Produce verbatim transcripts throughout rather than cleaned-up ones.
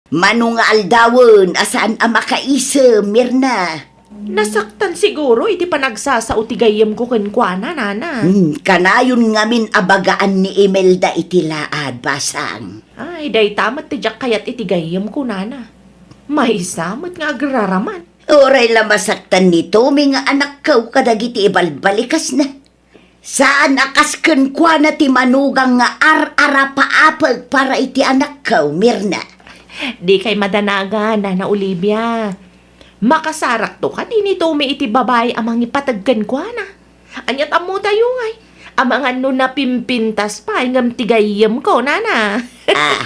Mano nga aldawen a saan a makaisem, Mirna? Nasaktan siguro iti panagsasao ti gayyemko kenkuana, nana. Hmm, kanayon ngamin a bagaan ni Imelda iti laad, basang. Ay, dayta met ti diak kayat iti gayyemko, nana. Maysa met nga agraraman. Uray la masaktan ni Tommy nga anakko kadagiti ibalbalikasna. Saan a kas kenkuana ti manugang nga ar-arapaapek para iti anakko, Mirna. Dikay madanagan, Nana Olivia. Makasarakto kadi ni Tommy iti babai a mangipateg kenkuana. Ania't ammotayo ngay? Amangan no napimpintas pay ngem ti gayyemko, nana. Ah.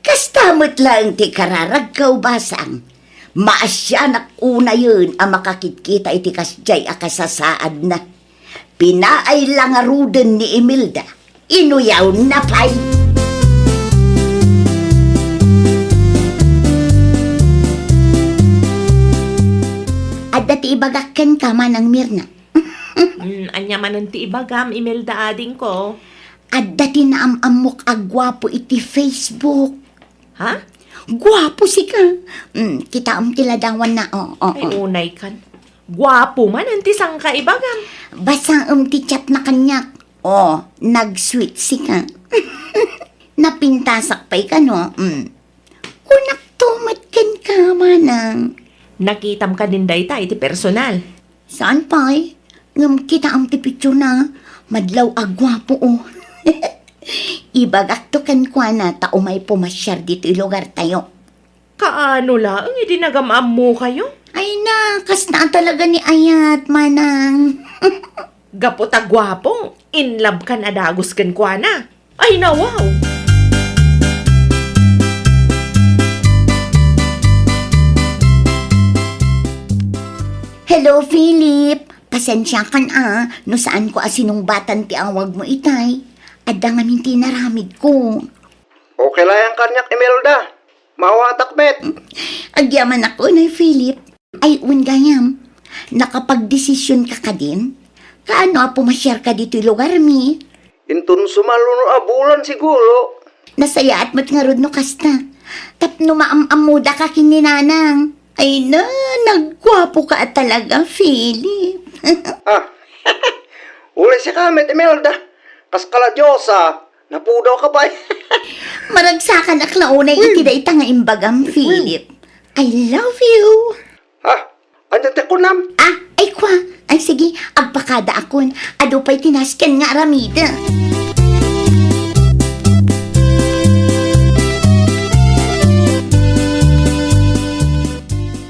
Kasta met laeng ti kararagko, basang. Maasianak unayen a makakitkita iti kasdiay a kasasaadna. Pinaay la ngaruden ni Imelda. Inuyawna pay. Adda ti ibagak kenka, Manang Mirna. Hmm, ania manen ti ibagam, Imelda, adingko? Adda ti naam-ammok a guapo iti Facebook. Ha? Guapo sika. Hmm, kitaem ti ladawanna. O, o, Ay, o. Unay kan. Guapo manen ti sangka ibagam. Basaem ti chatna kaniak. O, nag-sweet sika. Napintasak pay kano. Hmm. Kunakto met kenka, Manang. Nakitam kadin dayta iti personal? Saan pay? Ngem kitaem ti picturena, madlaw a guapo, o. Ibagakto kenkuana ta umay pumasiar ditoy lugartayo. Kaano laeng idi nagam-ammokayo? Ay na, kasta talaga ni ayat, Manang. Gapu ta guapo, in love kan a dagus kenkuana. Ay, nawaw! Hello, Philip. Pasensiakan a, no saanko a sinungbatan ti awagmo itay. Adda ngamin ti inaramidko. Okay la yan kaniak, Imelda. Maawatak met. Agyamanak unay, Philip. Ay, wen gayam, nakapagdesisionka kadin? Kaano a pumasiarka ditoy lugarmi? Inton sumaluno a bulan siguro. Nasayaat met ngarud no kasta. Tapno maam-ammodaka ken ni Nanang. Ay na, nagguapoka a talaga, Philip. Ah, uray sika met, Imelda. Kas kala Diosa, napudawka pay. Maragsakanak la unay iti dayta nga imbagam, Philip. I love you. Ha? Ania ti kunam? Ah, ay kwa. Ay sige, agpakadaakon. Adu pay ti nasken nga aramidek.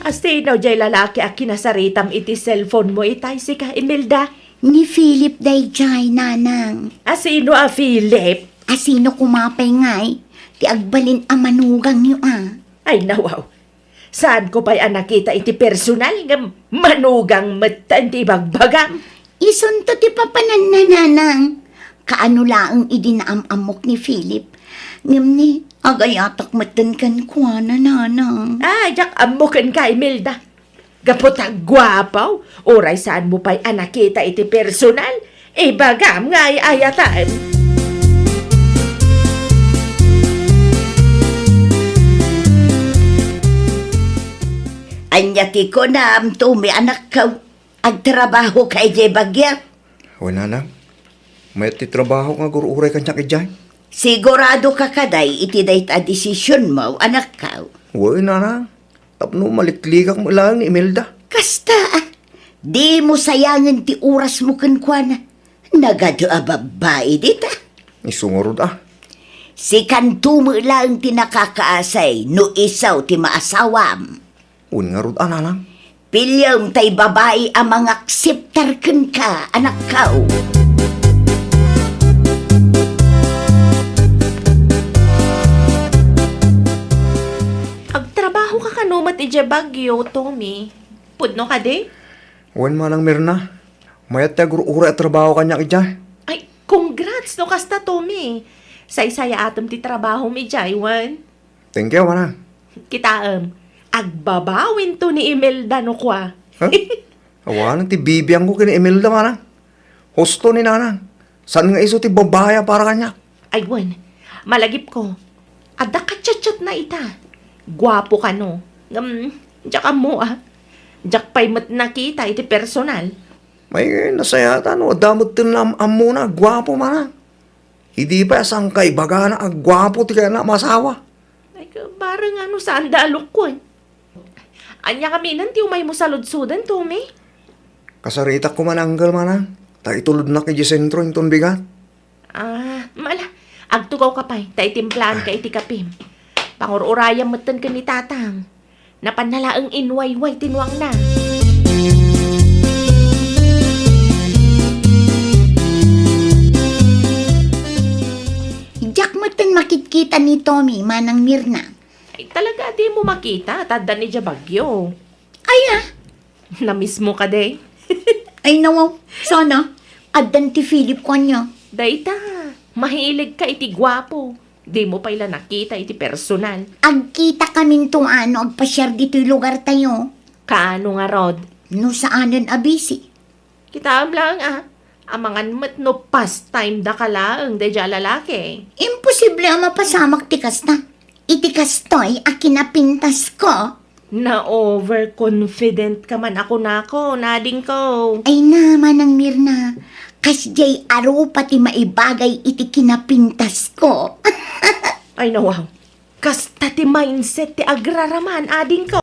Asino jay lalaki a kinasaritam iti cellphone mo itay, sika, Imelda? Ni Philip dayjay, Nanang. Asino a Philip? Asino koma pay ngay ti agbalin a manugangyo a? Ay, nawaw. Saanko pay a nakita iti personal ngem manugang metten ti ibagbagam. Isunto ti papananna, Nanang. Kaano laeng idi naam-ammok ni Philip. Ngem ni, agayatak metten kenkuana, Nanang. Ah, diak ammo kenka, Imelda. Gapu ta guapo, uray saanmo pay a nakita iti personal, ibagam nga ay-ayatem. Ania ti kunam, Tommy, anakko? Agtrabahoka idiay Baguio? Wen, Nanang. Mayat ti trabaho nga agur-uray kaniak idiay. Siguradoka kadi iti dayta a desisionmo, anakko? Wen, Nanang. Tapno maliklikak met laeng ni Imelda. Kasta, ah. Dimo sayangen ti orasmo kenkuana. Nagadu a babbai dita. Isu ngarud, ah. Sikanto met laeng ti nakakaasay no isu ti maasawam. Wen ngarud a, Nanang. Piliem tay babai a mangakseptar kenka, anakko. Agtrabahoka kano met idiay Baguio, Tommy? Pudno kadi? Wen, Manang Mirna. Mayat ti agur-uray a trabaho kaniak idiay. Ay, congrats no kasta, Tommy. Saysayaatem ti trabahom idiay, wen? Thank you, Manang. Kitaem, agbabawinto ni Imelda no kua. Huh? Awanen ti bibiangko ken ni Imelda, Manang. Husto ni Nanang. Saan nga isu ti babbai a para kaniak? Ay, wen. Malagipko. Adda ka-chat-chatna ita. Guapo kano. Ngem, diak ammo a. Diak pay met nakita iti personal. Ay, nasayaat no adda metten am-, ammona, guapo manen. Idi pay a sangkaibagana a guapo ti kayatna a masawa. Ay, ka-, bareng no saanda a lukon. Ania ngamin ti umaymo saludsoden, Tommy? Kasaritak koma ni Uncle manen. Ta itulodnak idiay sentro inton bigat. Ah, mala, agtugawka pay, ta itimplaanka iti kapim. Pangur-urayam metten ken ni Tatang. Napanna laeng inwayway ti nuangna. Diak metten makitkita ni Tommy, Manang Mirna. Ay, talaga, dimo makita, ta addan idiay Baguio. Aya? Na-miss mo kadi? Ay, nawaw. Sana. Addan ti Philip ko ania. Dayta, mahilig ka iti guapo. Dimo pay la nakita iti personal. Agkitakaminto no agpasiar ditoy lugartayo. Kaano ngarud? No saanen a busy. Kitaem laeng a, amangan met no pastime daka laeng daydiay a lalaki. Imposible a mapasamak ti kasta. Iti kastoy a kinapintasko. Na-overconfident ka man a kunakon, adingko. Ay na, Manang Mirna, kasdiay a rupa ti maibagay iti kinapintasko. Ay na, wow. Kasta ti mindset ti agraraman, adingko.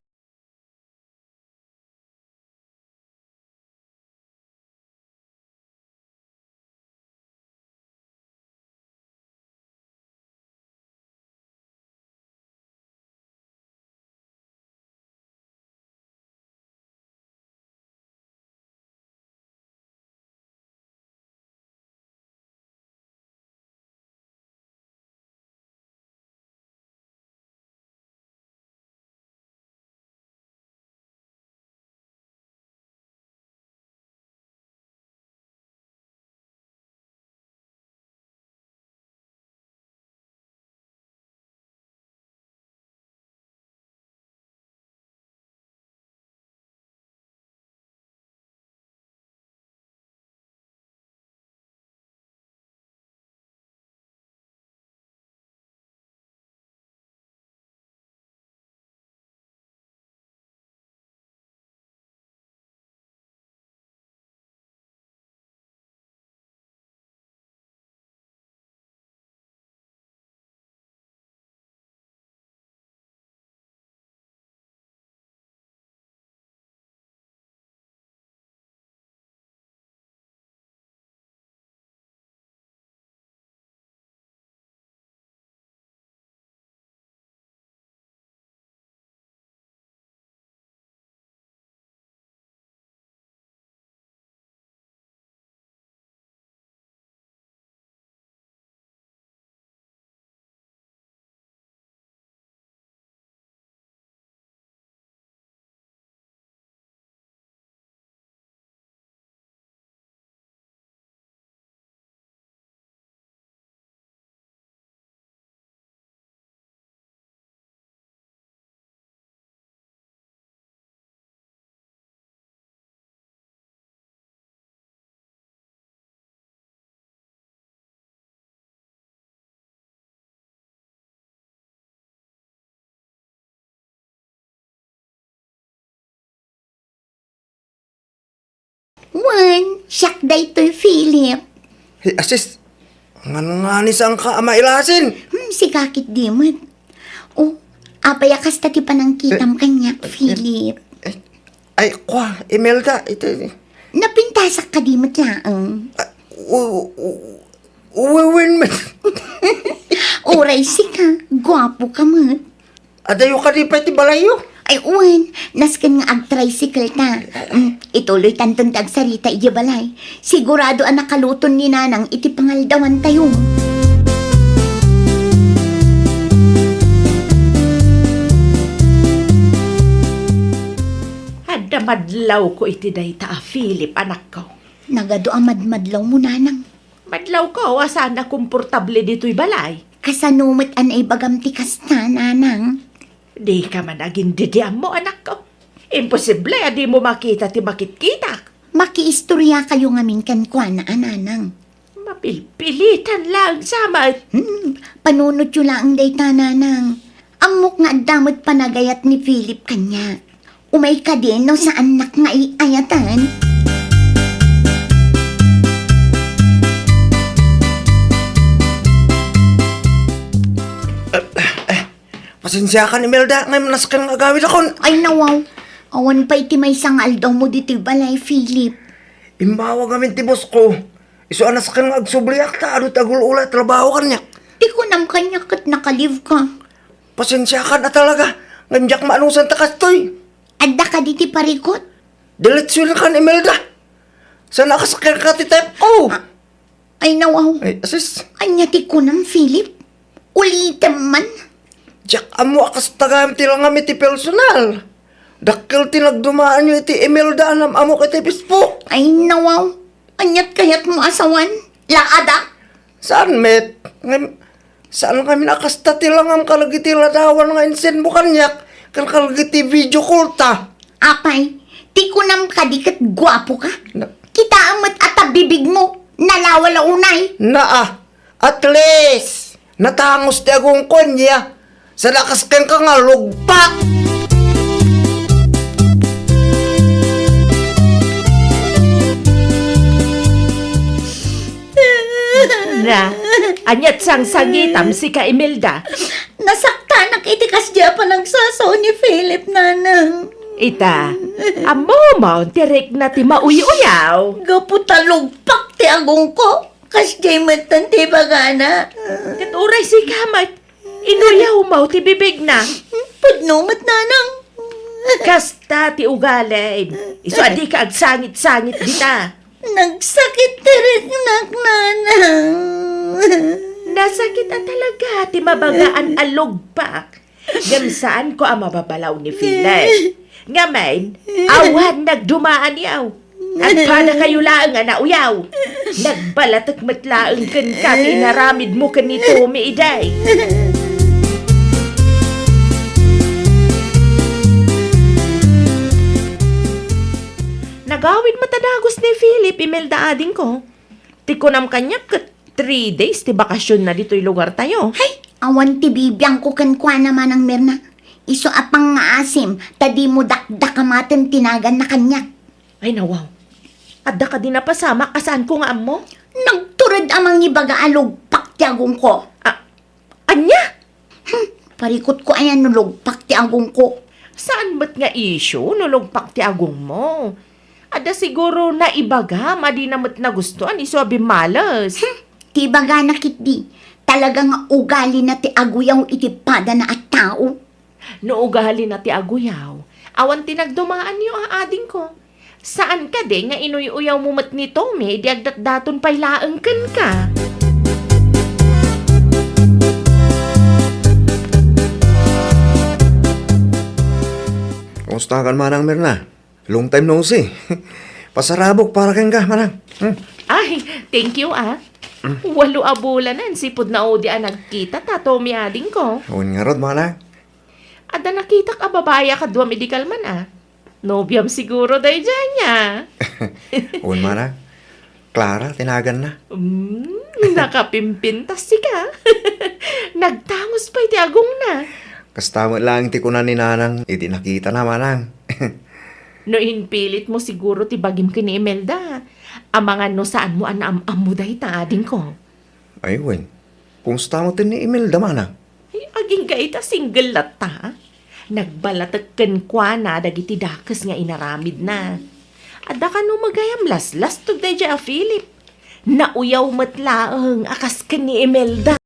Wen, siak daytoy, Philip. Hey, asis, ngan-, nganisanka a mailasin? Hmm, sika ketdi met. O, apay a kasta ti panangkitam kaniak, Philip? Eh, ay, kua, Imelda, iti. Napintasak kadi met laeng? Ah, u-, u-, u-, wen met. Uray sika, guapo ka met. Adayo kadi pay ti balayyo? Ay, wen, nasken nga ag-tricycle ta. Mm, ituloytanton ti agsarita idiay balay. Sigurado a nakaluton ni Nanang iti pangaldawantayo. Adda madlawko iti dayta a Philip, anakko. Nagadu a madmadlawmo, Nanang. Madlawko a saan a komportable ditoy balay. Kasano met a naibagam ti kasta, Nanang? Dika man agin-idi ammo, anakko. Imposible a dimo makita ti makitkitak. Makiistoriakayo ngamin kenkuana a Nanang. Pilpilitan laeng sa met. Hmm, panunotyo laeng dayta, Nanang. Ammok nga adda met panagayat ni Philip kaniak. Umay kadi no saannak nga iayatan? Pasensiakan, Imelda, ngem nasken nga agawidakon. Ay, nawaw. Awan pay ti maysa nga aldawmo ditoy balay, Philip. Immawag amin ti boss ko. Isu a nasken nga agsubliak ta adu ti agul-ola a trabaho kaniak. Ti kunam kaniak ket naka-leave ka. Pasensiakan a talaga. Ngem diak maanusan ta kastoy. Adda kadi ti parikut? Diretso kan Imelda. Saan a kasakyan ka ti type ko? Ah, ay, nawaw. Ay, asis. Ania ti kunam, Philip? Ulitem man. Diak ammo a kasta gayam ti langam iti personal. Dakkel ti nagdumaanyo iti Imelda a nam-amok iti Facebook. Ay, nawaw. Aniat kayatmo a sawan? Laada? Saan met? Ngem, saan ngamin a kasta ti langam kadagiti ladawan nga insendmo kaniak, ken kadagiti video call ta. Apay, ti kunam kadi ket guapo ka? Na- Kitaem met a ta bibigmo, nalawala unay. Naa, at least, natangos ti agongko ania. Saan a kasken ka nga lugpak! Na, aniat sangsangitam, sika, Imelda? Nasaktanak iti kasdi a panagsasao ni Philip, Nanang. Ita, ammom ti rikna ti mauy-uyaw. Gapu ta lugpak ti agongko, kasdiay metten ti ibagana. Ket uray sika met, inuyawmo ti bibigna. Pudno met, Nanang. Kasta ti ugalim. Isu a dika agsangit-sangit dita. Nagsakit ti riknak, Nanang. Nasakit a talaga ti mabagaan a lugpak. Ngem saanko a mababalaw ni Philip. Ngamin, awan nagdumaanyo. Agpadakayo laeng a nauyaw. Nagbalatek met laeng kenka ti inaramidmo ken ni Tommy idiay. Nagawid met a dagus ni Philip, Imelda, adingko. Ti kunam kaniak ket three days ti bakasionna ditoy lugartayo. Hay, awan ti bibiangko kenkuana, Manang Mirna. Isu a pangngaasim ta dimo dakdakamaten ti naganna kaniak. Ay, nawaw. Adda kadi napasamak a saanko nga ammo? Nagtured a mangibaga a lugpak ti agongko. A-, ania? Hmm, parikutko aya no lugpak ti agongko. Saan met nga issue no lugpak ti agongmo? Adda siguro naibagam a dina met nagustuan isu a bimmales. Hmm, ti ibagana ketdi, talaga nga ugalina ti aguyaw iti padana a tao. No ugalina ti aguyaw, awan ti nagdumaanyo a adingko. Saan kadi nga inuy-uyawmo met ni Tommy idi agdatdaton pay laeng kenka? Kumusta ka, Manang Mirna? Long time no see. Pasarabok para kenka, Manang. Hmm. Ay, thank you, ah. Hmm. Walo a bulanen, sipud naudi a nagkita ta, Tommy, adingko. Wen ngarud, Manang. Adda nakitak a babai a kaduam idi kalman, ah. Nobiam siguro daydiay nia. Wen, Manang. Clara ti naganna. Mm, nakapimpintas sika. Nagtangos pay ti agongna. Kasta met laeng ti kuna ni Nanang idi nakitana, Manang. No impilitmo siguro ti bagim ken ni Imelda, amangan no saanmo a naam-ammo dayta, adingko. Ay, wen. Kumusta met ni Imelda, Manang? Ay, agingga ita single latta. Nagbalatek kenkuana dagiti dakes nga inaramidna. Adda kano met gayam laslastog daydiay a Philip. Nauyaw met laeng a kas ken ni Imelda.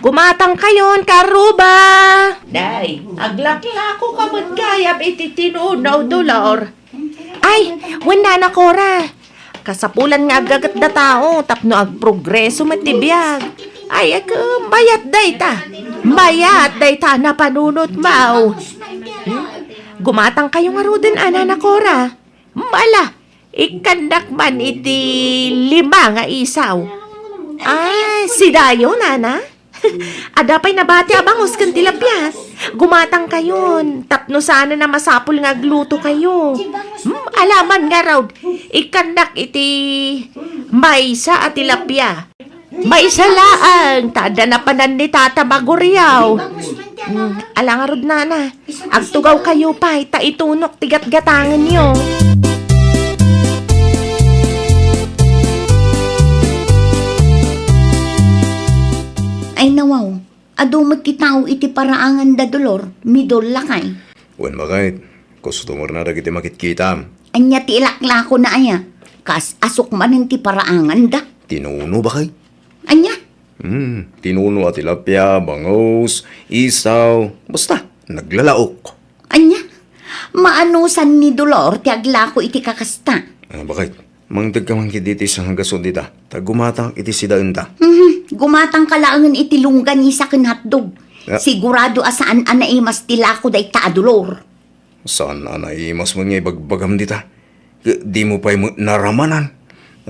Gumatangkayon, karuba! Day, aglaklako ka met gayam iti tinuno, Dolor. Ay, wen, Nana Cora. Kasapulan nga aggaget da tao tapno agprogreso met ti biag. Ay, ag-, mayat dayta. Mayat dayta napanunot, maw. Hmm? Gumatangkayo ngaruden, a, Nana Cora. Mala, ikkannak man iti lima nga isaw. Ay, sidayo, nana? Adda pay nabati a bangus ken tilapia. Gumatangkayon, tapno saan a masapul nga aglutokayo. Hmm, alaman ngarud, ikkannak iti maysa a tilapia. Maysa laeng, ta adda napanan ni Tata Maguriaw. Hmm, ala ngarud, nana. Agtugawkayo pay, ta itunok ti gatgatangenyo. Ay, nawaw. Adu met ti tao iti paraangan da Dolor, midol lakay. Wen, baket. Customer na dagiti makitkitam. Ania ti ilaklakona aya? Kas asok manen ti paraangan da. Tinuno, baket. Ania? Hmm, tinuno a tilapia, bangus, isaw, basta, naglalaok. Ania? Maanusan ni Dolor ti aglako iti kakasta. Ah, baket. Mangted ka man ketdi ti sanggaso dita, ta gumatang iti sidaenta. Mhm, gumatang ka laengen iti longganisa ken hotdog. Ah. Sigurado a saan a naimas ti lako dayta a Dolor. Saan a naimas met nga ibagbagam dita? Ket dimo pay met naramanan.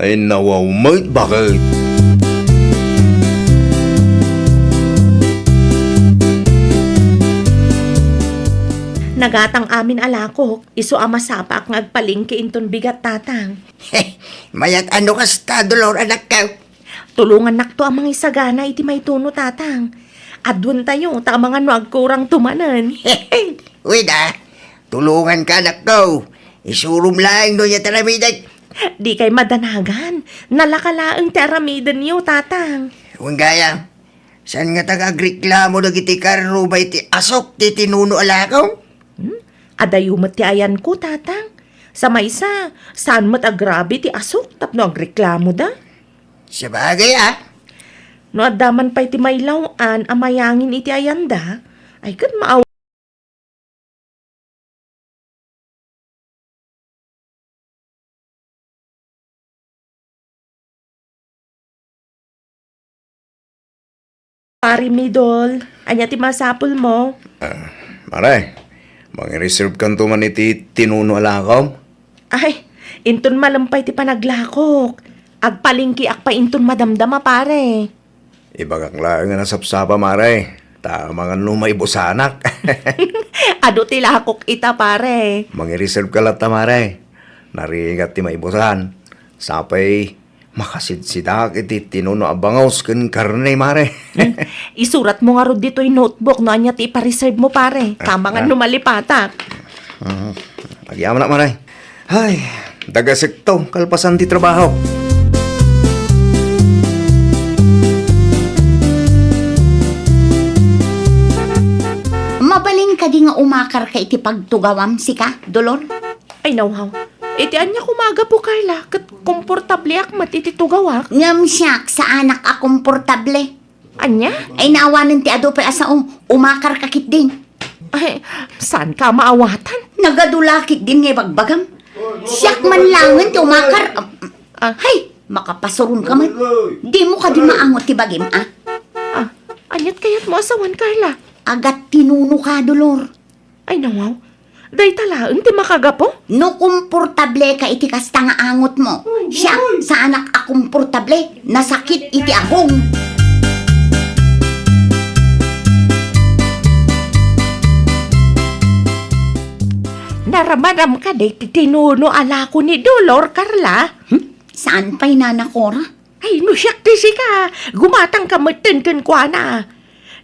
Ay, nawaw met, baket. Nagatang amin a lakok, isu a masapaak nga agpalengke inton bigat, tatang. Mayat a no kasta, Dolor, anakko. Tulongannakto a mangisagana iti maytono, tatang. Aduentayo, ta amangan no agkurangto manen. Wen a, tulonganka, anakko. Isurom laeng no ania ti aramidek. Dikay madanagan. Nalaka laeng ti aramidenyo, tatang. Wen gayam, saan ngata nga agreklamo dagiti karruba iti asok ti tinuno a lakom? Hmm? Adayo met ti ayanko, tatang. Sa maysa, saan met agrabe ti asok tapno agreklamoda? Sabagay, a. No adda man pay ti mailaw-an a mayangin iti ayanda, ay ket maaw- Pari Midol, ania ti masapulmo? Ah, mare, mangireserve kanto man iti tinuno a lakom? Ay, inton malem pay ti panaglakok. Agpalengkeak pay inton madamdama, pare. Ibagak laeng a nasapsapa, mare. Ta amangan no maibusanak. Adu ti lakok ita, pare. Mangireserve ka latta, mare. Narigat ti maibusan. Sapay, makasidsidaak iti tinuno a bangus ken karne, mare. Hmm. Isuratmo ngarud ditoy notebook no ania ti ipareserve mo, pare. Ah, ta amangan ah. No malipatak. Mhm. Agyamanak, mare. Ay, dagasekto, kalpasan ti trabaho. Mabalin kadi nga umakarka iti pagtugawam, sika, Dolor? Ay, nawhaw. Iti ania koma a gapu, Carla, ket komportableak met iti tugawak. Ngem siak, saanak a komportable. Ania? Ay, naawanen ti adu pay a sao. Umakarka ketdin. Ay, saanka a maawatan? Nagadu la ketdin nga ibagbagam. Siak man laengen ti umakar. Ah. Hay, makapasuronka met. Dimo kadi maangot ti bagim, a? Ah, aniat kayatmo a sawen, Carla? Agattinunoka, Dolor. Ay, nawaw. Dayta laeng ti makagapu? No komportableka iti kasta nga angotmo, siak, saanak a komportable, nasakit iti agong. Naramanam kadi ti tinuno a lako ni Dolor, Carla? Hmm? Saan pay, Nana Cora? Ay, no siak ti sika, gumatangka metten kenkuana.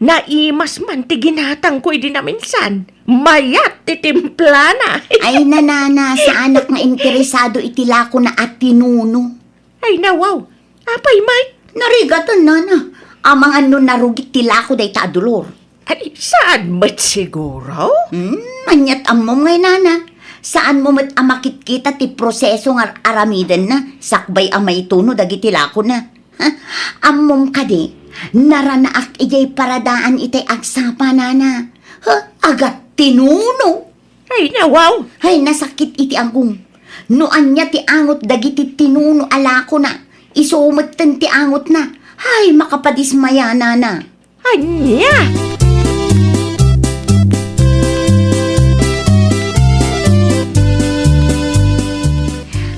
Naimas man ti ginatangko idi naminsan. Mayat ti timplana. Ay, nanana, saanak nga interesado iti lakona a tinuno. Ay, nawaw. Apay met? Narigaten, nana. Amangan no narugit ti lako dayta a Dolor. Ay, saan met siguro? Hmm, aniat ammom ngay, nana? Saanmo met a makitkita ti proseso nga ar-, aramidenna sakbay a maituno dagiti lakona? Ha? Ammom kadi, Naranaak idiay paradaan itay agsapa, nana. Ha, agat tinuno. Ay, nawaw. Ay, nasakit iti agong. No ania ti angot dagiti tinuno a lakona, isu metten ti angotna. Ay, makapadismaya, nana. Ania?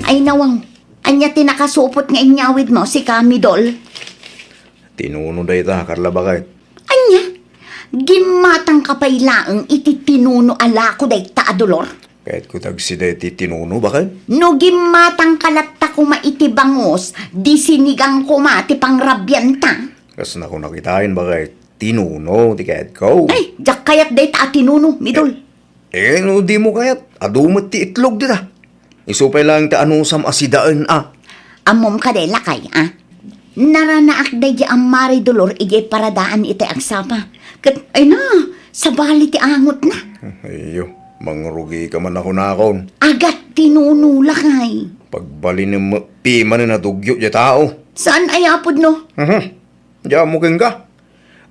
Ay, nawaw. Ania ti nakasupot nga inyawidmo, sika, Midol? Tinuno dayta, Carla, baket. Ania? Gimmatangka pay laeng iti tinuno a lako dayta a Dolor? Kayatko ti agsida iti tinuno, baket. No gimmatangka latta koma iti bangus, di sinigang koma ti pangrabianta. Kas nakunak itaen, baket, tinuno ti kayatko. Ay, diak kayat dayta a tinuno, Midol. Eh, no dimo kayat, adu met ti itlog dita. Isu pay laeng ti anusam a sidaen, a. Ammom kadi, lakay, a? Naranaak daydi a Mari Dolor idiay paradaan iti agsapa. Ket, ay na, sabali ti angotna. Ayyo, mangrugika man a kunakon. Agat tinuno, lakay. Pagbalinem met pimanen a dugyo diay tao. Saan aya pudno? Mhm. Diammo kenka.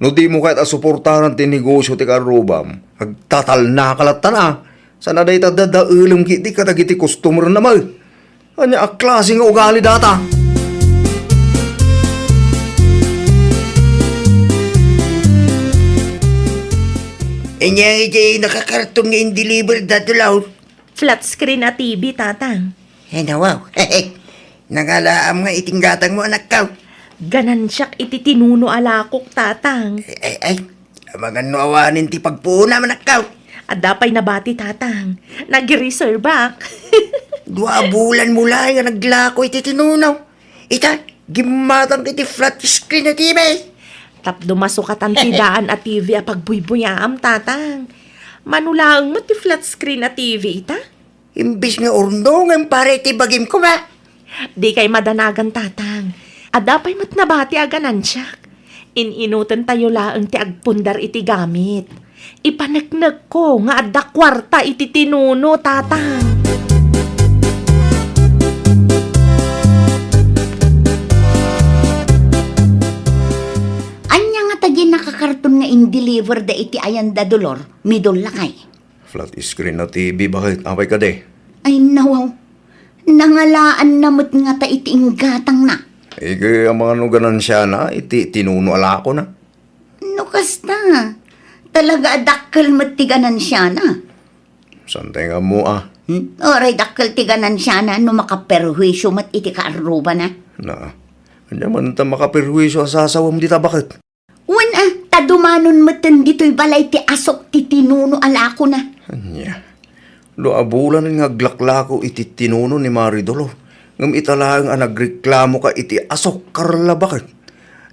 No dimo kayat a suportaran ti negosio ti karrubam, agtatalnaka latta, a. Saan a dayta dadaelem ketdi kadagiti customer-na met. Ania a klase nga ugali dayta? Ania iti nakakarton nga in-deliver da Dolor? Flat screen a T V, Tatang. Ay, nawaw. Nangalaam nga iti gatangmo, anakko. Ganansiak iti tinuno a lakok, Tatang. Ay, ay, ay. Amangan no awanen ti pagpuonam, anakko. Adda pay nabati, Tatang. Nagreservak. Dua a bulanmo laeng nga naglako iti tinuno. Ita, gimmatang iti flat screen a T V. Tapno masukatan ti daan a T V a pagbuybuyaam, Tatang. Mano laeng met ti flat screen a T V ita? Imbes nga urnongen para iti bagim koma. Dikay madanagan, Tatang. Adda pay met nabati a ganansiak. In-inutentayo laeng ti agpundar iti gamit. Ipaneknekko nga adda kuarta iti tinuno, Tatang. Ania ngata diay nakakarton nga in-deliver da iti ayan da Dolor, Midol, lakay? Flat screen a T V, baket? Apay kadi? Ay, nawaw. Nangalaanna met ngata iti inggatangna. Ket amangan no ganansiana iti tinuno a lakona. No kasta, talaga a dakkel met ti ganansiana. Saan ti nga ammo, a? Hmm? Uray dakkel ti ganansiana no makaperhuisio met iti kaarrubana. Na, ania man ta makaperhuisio a sasawem dita, baket? Wen a, ta dumanon metten ditoy balay ti asok ti tinuno a lakona. Ania? Dua a bulan nga aglaklako iti tinuno ni Mari Dolor. Ngem ita laeng a nagreklamoka iti asok, Carla, baket?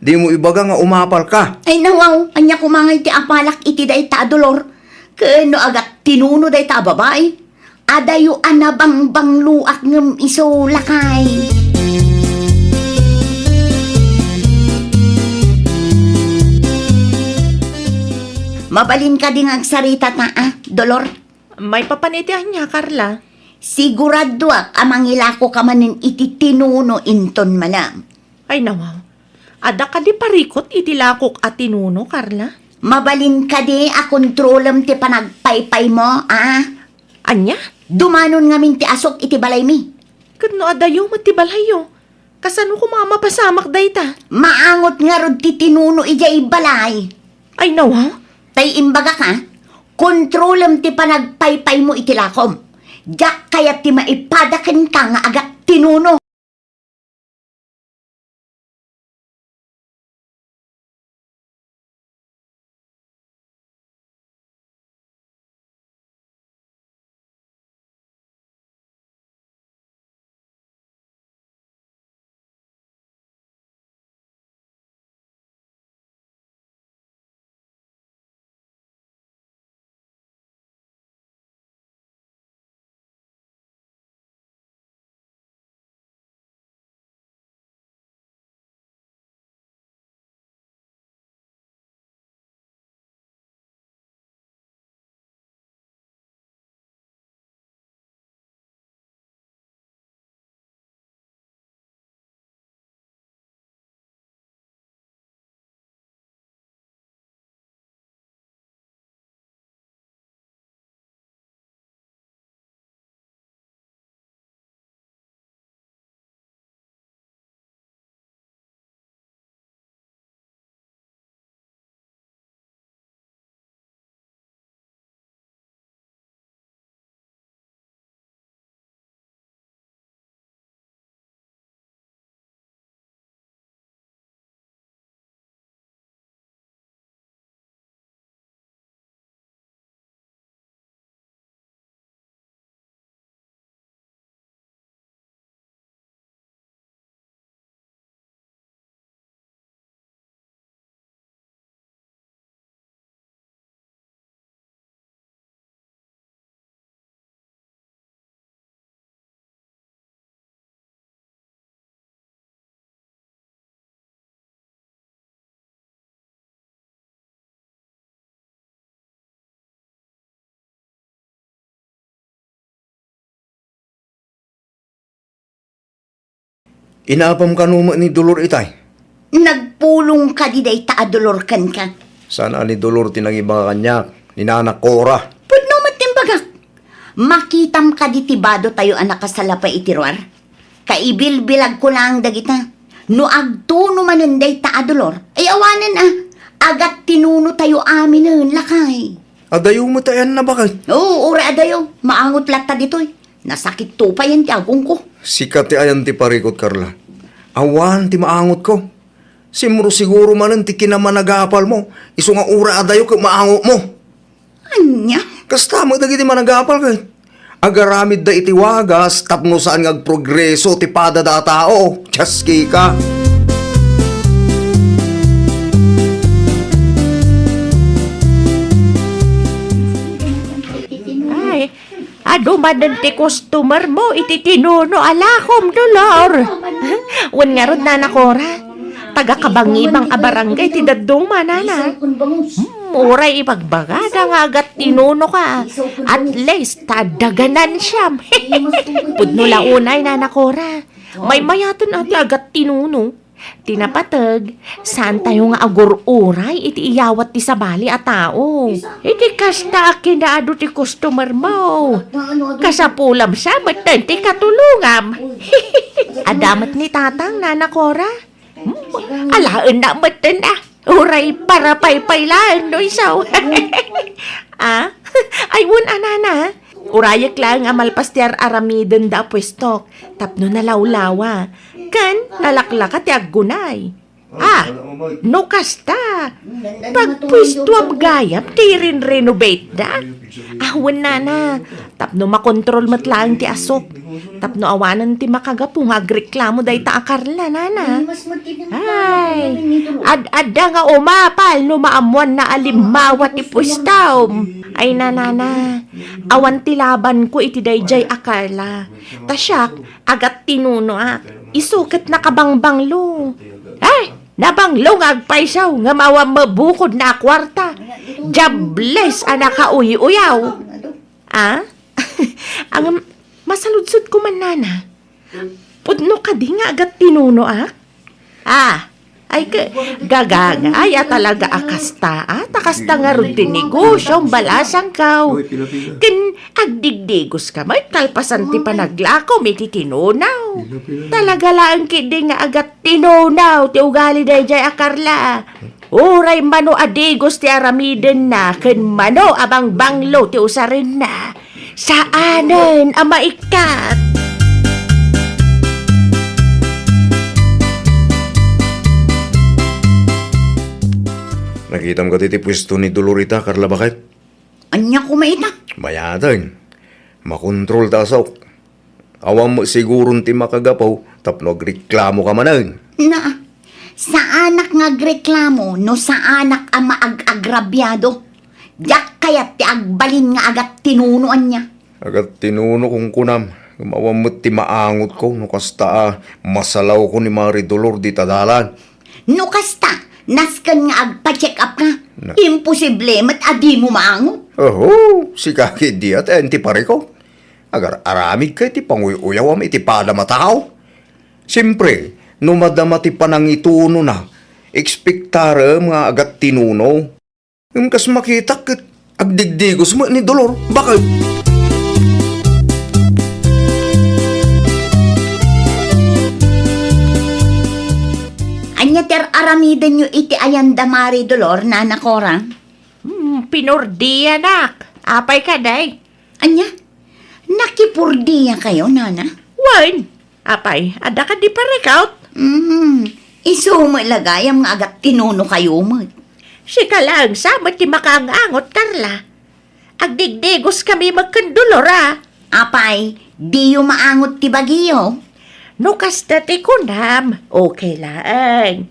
Dimo ibaga nga umapalka. Ay, nawaw, ania koma nga iti apalak iti dayta a Dolor? Ken no agat tinuno dayta a babai? Adayo a nabangbangloak ngem isu, lakay. Mabalin kadi nga agsarita ta, a, Dolor? Maipapan iti ania, Carla? Siguradoak a mangilakoka manen iti tinuno inton malem. Ay, nawaw. Adda kadi parikut iti lakok a tinuno, Carla? Mabalin kadi a kontrolem ti panagpaypaymo, a? Ania? Dumanon ngamin ti asok iti balaymi. Ket no adayo met ti balayyo, kasano koma a mapasamak dayta? Maangot ngarud ti tinuno idiay balay. Ay, nawaw? Tay imbagak, a, kontrolem ti panagpaypaymo iti lakom. Diak kayat ti maipada kenka nga agat tinuno. Inapam kano met ni Dolor itay? Nagpulong kadi dayta a Dolor kenka? Saan a ni Dolor ti nangibagak kaniak, ni Nana Cora. Pudno met ti imbagak. Makitam kadi ti bado tayo a nakasalapa iti ruar? Kaibilbilagko laeng dagita. No agtuno manen dayta a Dolor, ay awanen a, agattinuno tayo aminen, lakay. Adayo met ayan na, baket? Oo, uray adayo. Maangot latta ditoy. Nasakit to payen ti agongko. Sika ti ayan ti parikot, Carla. Awan ti maangotko. Simro siguro manen ti kinamanagapalmo, isu nga uray adayo ket maangotmo. Ania? Kasta met dagiti managapal ket agaramidda iti wagas tapno saan nga agprogreso ti padada a tao. Tiaski ka. Ay, adu manen ti customer mo iti tinuno a lakom, Dolor. Wen ngarud, Nana Cora, taga kabangibang a barangay ti dadduma, nana. Hmm, uray ibagbagada nga agattinuno ka, at least, ta adda ganansiam. Pudno la unay, Nana Cora. Maymayaten a ti agattinuno. Ti napateg, saantayo nga agur-uray iti iyawat ti sabali a tao. Iti kasta a kinaadu ti customer mo. Kasapulam sa metten ti katulongam. Adda met ni Tatang, Nana Cora? Hmm, alaenna metten a. Uray parapaypay laeng no isu. Ah? Ay, wen a, nana. Urayek laeng a malpas ti ar-aramidenda a puestok tapno nalawlawa ken nalaklaka ti aggunay. Ah, no kasta, pagpuestoam gayam ti irin-renovateda. Ah, wen, nana, tapno makontrol met laeng ti asuk, tapno awanen ti makagapu nga agreklamo dayta a Carla, nana. Ay, ad-adda nga umapal no maammoanna a limmawa ti puestom. Ay, nanana, awan ti labanko iti daydiay a Carla. Ta siak, agattinunoak. Isu ket nakabangbanglo. Ay, nabanglo nga agpayso ngem awan mabukodna a kuarta. Diables a nakauy-uyaw. Ah? Ang masaludsodko man, nana. Pudno kadi nga agattinunoak? Ah, ay ke, gagangay a talaga a kasta, ah, ta kasta ngarud ti negosio, balasangko. Ken agdigdigos ka met kalpasan ti panaglakom iti tinuno. Talaga laeng ketdi nga agattinuno ti ugali daydiay a Carla. Uray mano a digos ti aramidenna ken mano a bangbanglo ti usarenna, saanen a maikkat. Nakitam kadi ti puesto ni Dolor ita, Carla, baket? Ania koma ita? Mayaten. Makontrol ta asuk. Awan met siguron ti makagapu tapno agreklamo ka manen. Na, saanak nga agreklamo no saanak a maag-agrabiado. Diak kayat ti agbalin nga agattinuno ania. Agattinuno kunkunam, ngem awan met ti maangotko no kasta a masalawko ni Mari Dolor dita dalan. No kasta, nasken nga agpa-check up ka. Na- Imposible met a dimo maangot. Oho, sika ketdi a ti ayan ti parikot. Agar-aramidka iti panguy-uyawam iti padam a tao. Siempre, no madama ti panangitunona, ekspektarem nga agattinuno. Ngem kas makitak ket agdigdigos met ni Dolor. Baket? Ania ti ar-aramidenyo iti ayanda Mari Dolor, Nana Cora? Hmm, pinordianak. Apay kadi? Ania? Nakipordia kayo, nana? Wen, apay, adda kadi parikot? Mm, isu met la gayam nga agattinuno kayo met. Sika laeng sa met ti makaang-angot, Carla. Agdigdigos kami met ken Dolor a. Apay, diyo maangot ti bagiyo? No kasta ti kunam, okay laeng.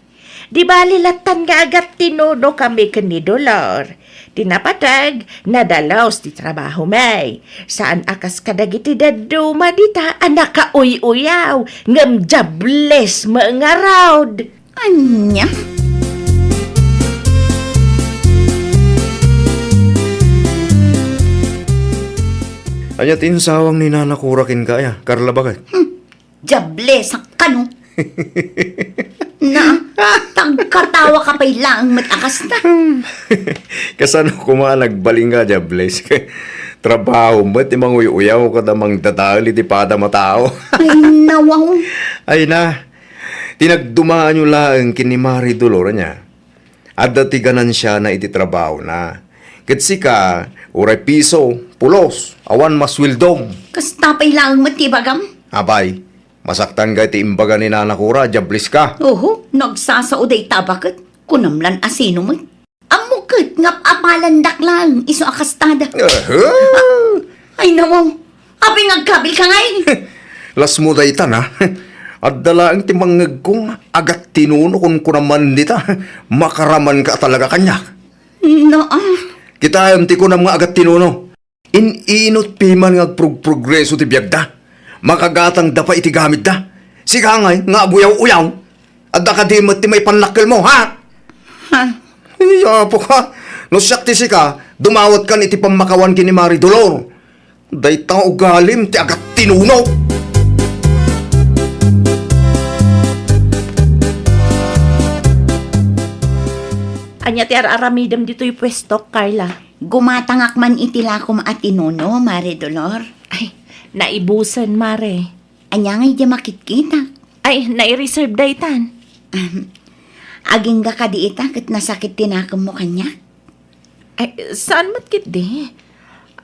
Di bali lattan nga agattinuno kami ken ni Dolor. Ti napateg, nadalus ti trabaho mi. Saan a kas kadagiti dadduma dita a nakauy-uyaw, ngem diables met ngarud. Ania? Ania ti insawang ni Nana Cora kenka aya, Carla, baket? Hmm. Diables a kano. Na, tagkatawa ka pay laeng met a kasta. Kasano koma a nagbalin nga, Jables? Trabaho met ti manguy-uyaw kada mangdadael iti padam a tao. Ay, nawaw. Ay na, ti nagdumaanyo laeng ken ni Mari Dolor ania? Adda ti ganansiana iti trabahona. Ket sika, uray piso, pulos, awan masueldom. Kasta pay laeng met ti ibagam. Abay, masaktan nga iti imbaga ni Nana Cora, Jables ka. Oho, nagsasao dayta a baket. Kunam lan a sino met. Ammo ket nga ap-apalandak laeng isu a kastada. Aha! Ay, nawaw. Apay nga agkabil ka ngay? Lasmo dayta, na. Adda laeng ti mangngegko nga agattinuno kunkunam man dita. Makaraman ka talaga kaniak. No, ah. Kitaem ti kunam nga agattinuno. In-inut piman nga agprog-progreso ti biagda. Makagatangda pay iti gamitda. Sika ngay nga aguyaw-uyaw. Adda kadi met ti maipannakkelmo, ha? Ha? Ay, apo ka. No siak ti sika, dumawatkan iti pammakawan ken ni Mari Dolor. Dayta nga ugalim ti agattinuno. Ania ti ar-aramidem ditoy puesto, Carla? Gumatangak man iti lakom a tinuno, Mare Dolor. Ay, naibusen, Mare. Ania ngay diay makitkitak? Ay, nai-reserve daytan. Ahem. Agingga kadi ita ket nasakit ti nakemmo kaniak? Ay, saan met ketdi?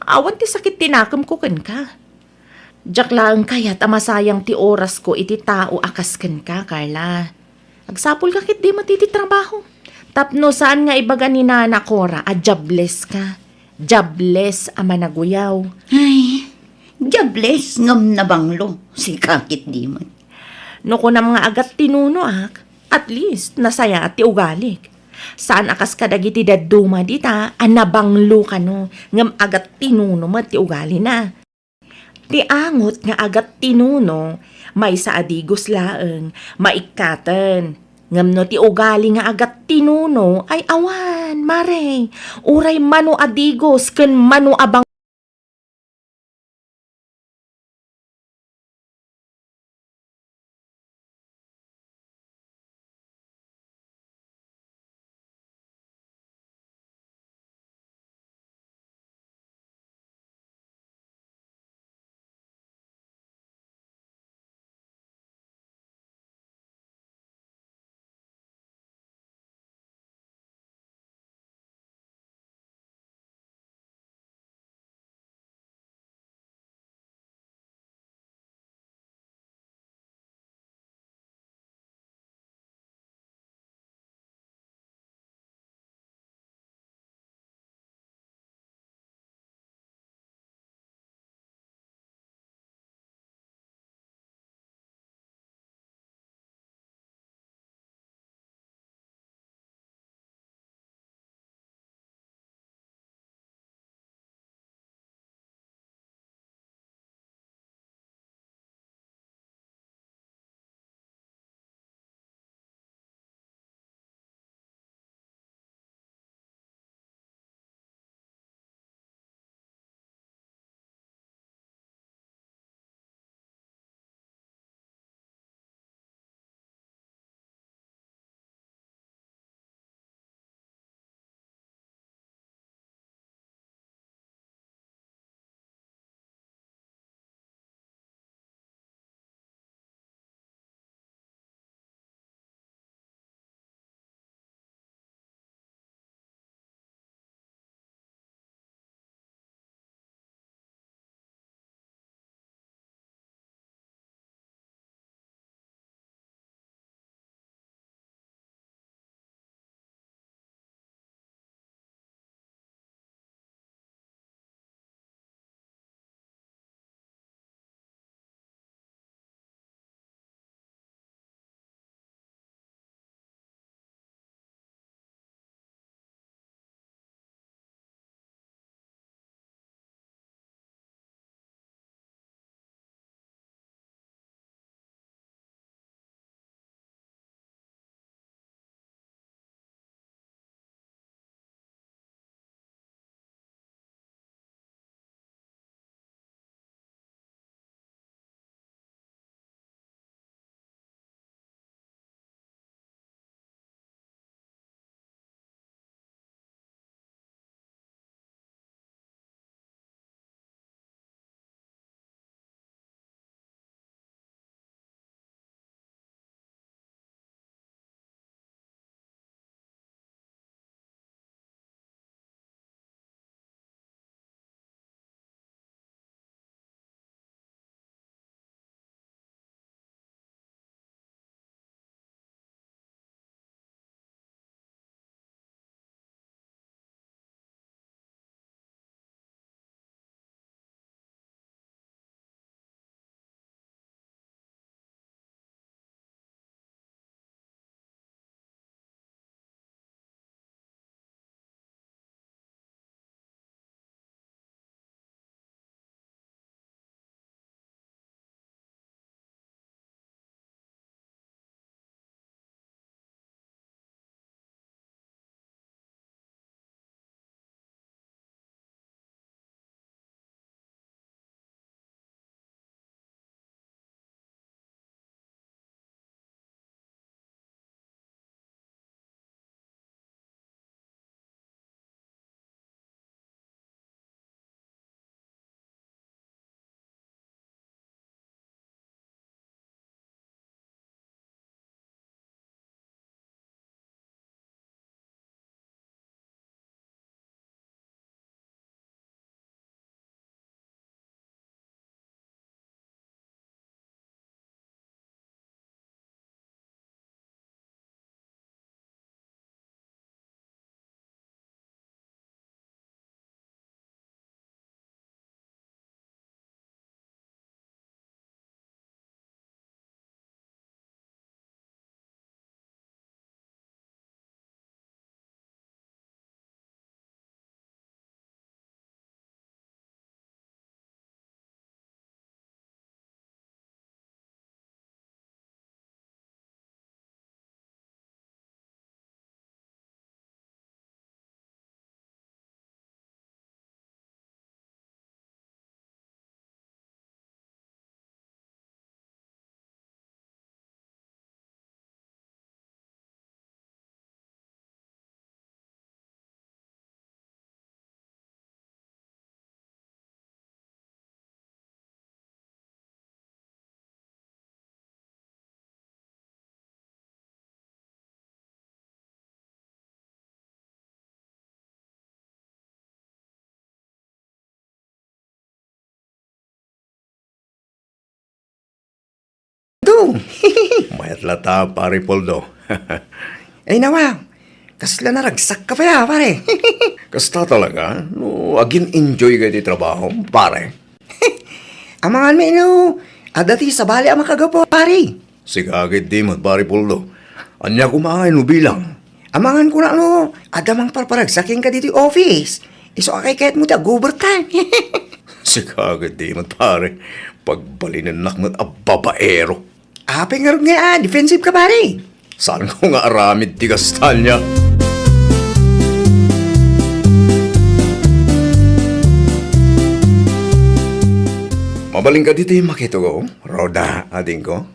Awan ti sakit ti nakemko kenka. Diak laeng kayat a masayang ti orasko iti tao a kas kenka, Carla. Agsapulka ketdi met iti trabaho. Tapno saan nga ibaga ni Nana Cora a diables ka. Diables a managuyaw. Ay, diables ngem nabanglo. Sika ketdi met. No kunam nga agattinunoak, at least, nasayaat ti ugalik. Saan a kas kadagiti dadduma dita a nabanglo kano, ngem agattinuno met ti ugalina. Ti angot nga agattinuno, maysa a digos laeng, maikkaten. Ngem no ti ugali nga agattinuno ay awan, Mare, uray mano a digos ken mano a bang- Mayat latta, Pare Poldo. Ay, nawa, kasla naragsakka pay, pare. Kasta talaga, no agin-enjoy ka iti trabaho, pare. Amangan mi no adda ti sabali a makagapu, pare. Sika ketdi met, Pare Poldo. Ania koma ngay no bilang? Amangan ko no adda mangparparagsak kenka ditoy office. Isu a kayatmo ti ag-overtime. Sika ketdi met, pare. Pagbalinennak met a babaero. Apay ngarud nga, ah, defensive ka, pare? Saanko nga aramid ti kasta ania? Mabalinka ditoy makitugaw, Rhoda, adingko?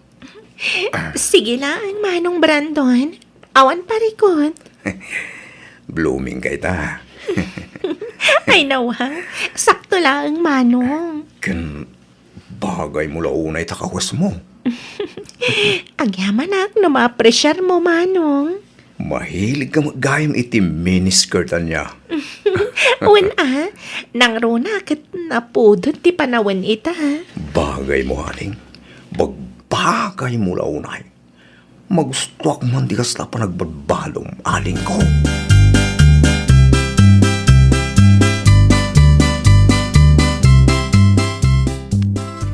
Sige lang, Manong Brandon. Awan parikot. Blooming ka ita. Ay, nawa. Sakto lang, Manong. Ken bagaymo la unay ta kawesmo. Agyamanak no maapresiarmo, Manong. Mahilig ka met gayam iti miniskirt ania. Wen a, nangruna ket napudot ti panawen ita. Bagaymo, aling. Bagbagaymo la unay. Magustuak man ti kasta a panagbadbalom, alingko.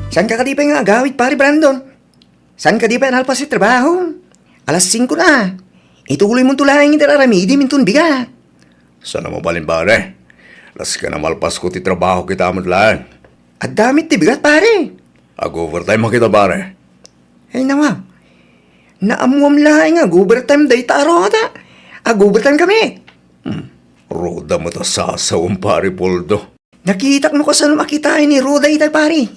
Saanka kadi pay nga agawid, Pare Brandon? Saanka kadi pay nalpas ti trabaho? Alas singko na. Ituloymonto laeng ti ar-aramidim inton bigat. Saan a mabalin, pare. Las ken a malpasko ti trabaho kita met laeng. Adda met ti bigat, pare. Ag-overtime a kita, pare. Ay, nawa. Naammuam laeng nga ag-overtime dayta a Rhoda. Ag-overtime kami. Hmm. Rhoda met a sasawem, Pare Poldo. Nakitak no kasano makitaen ni Rhoda itay, pare.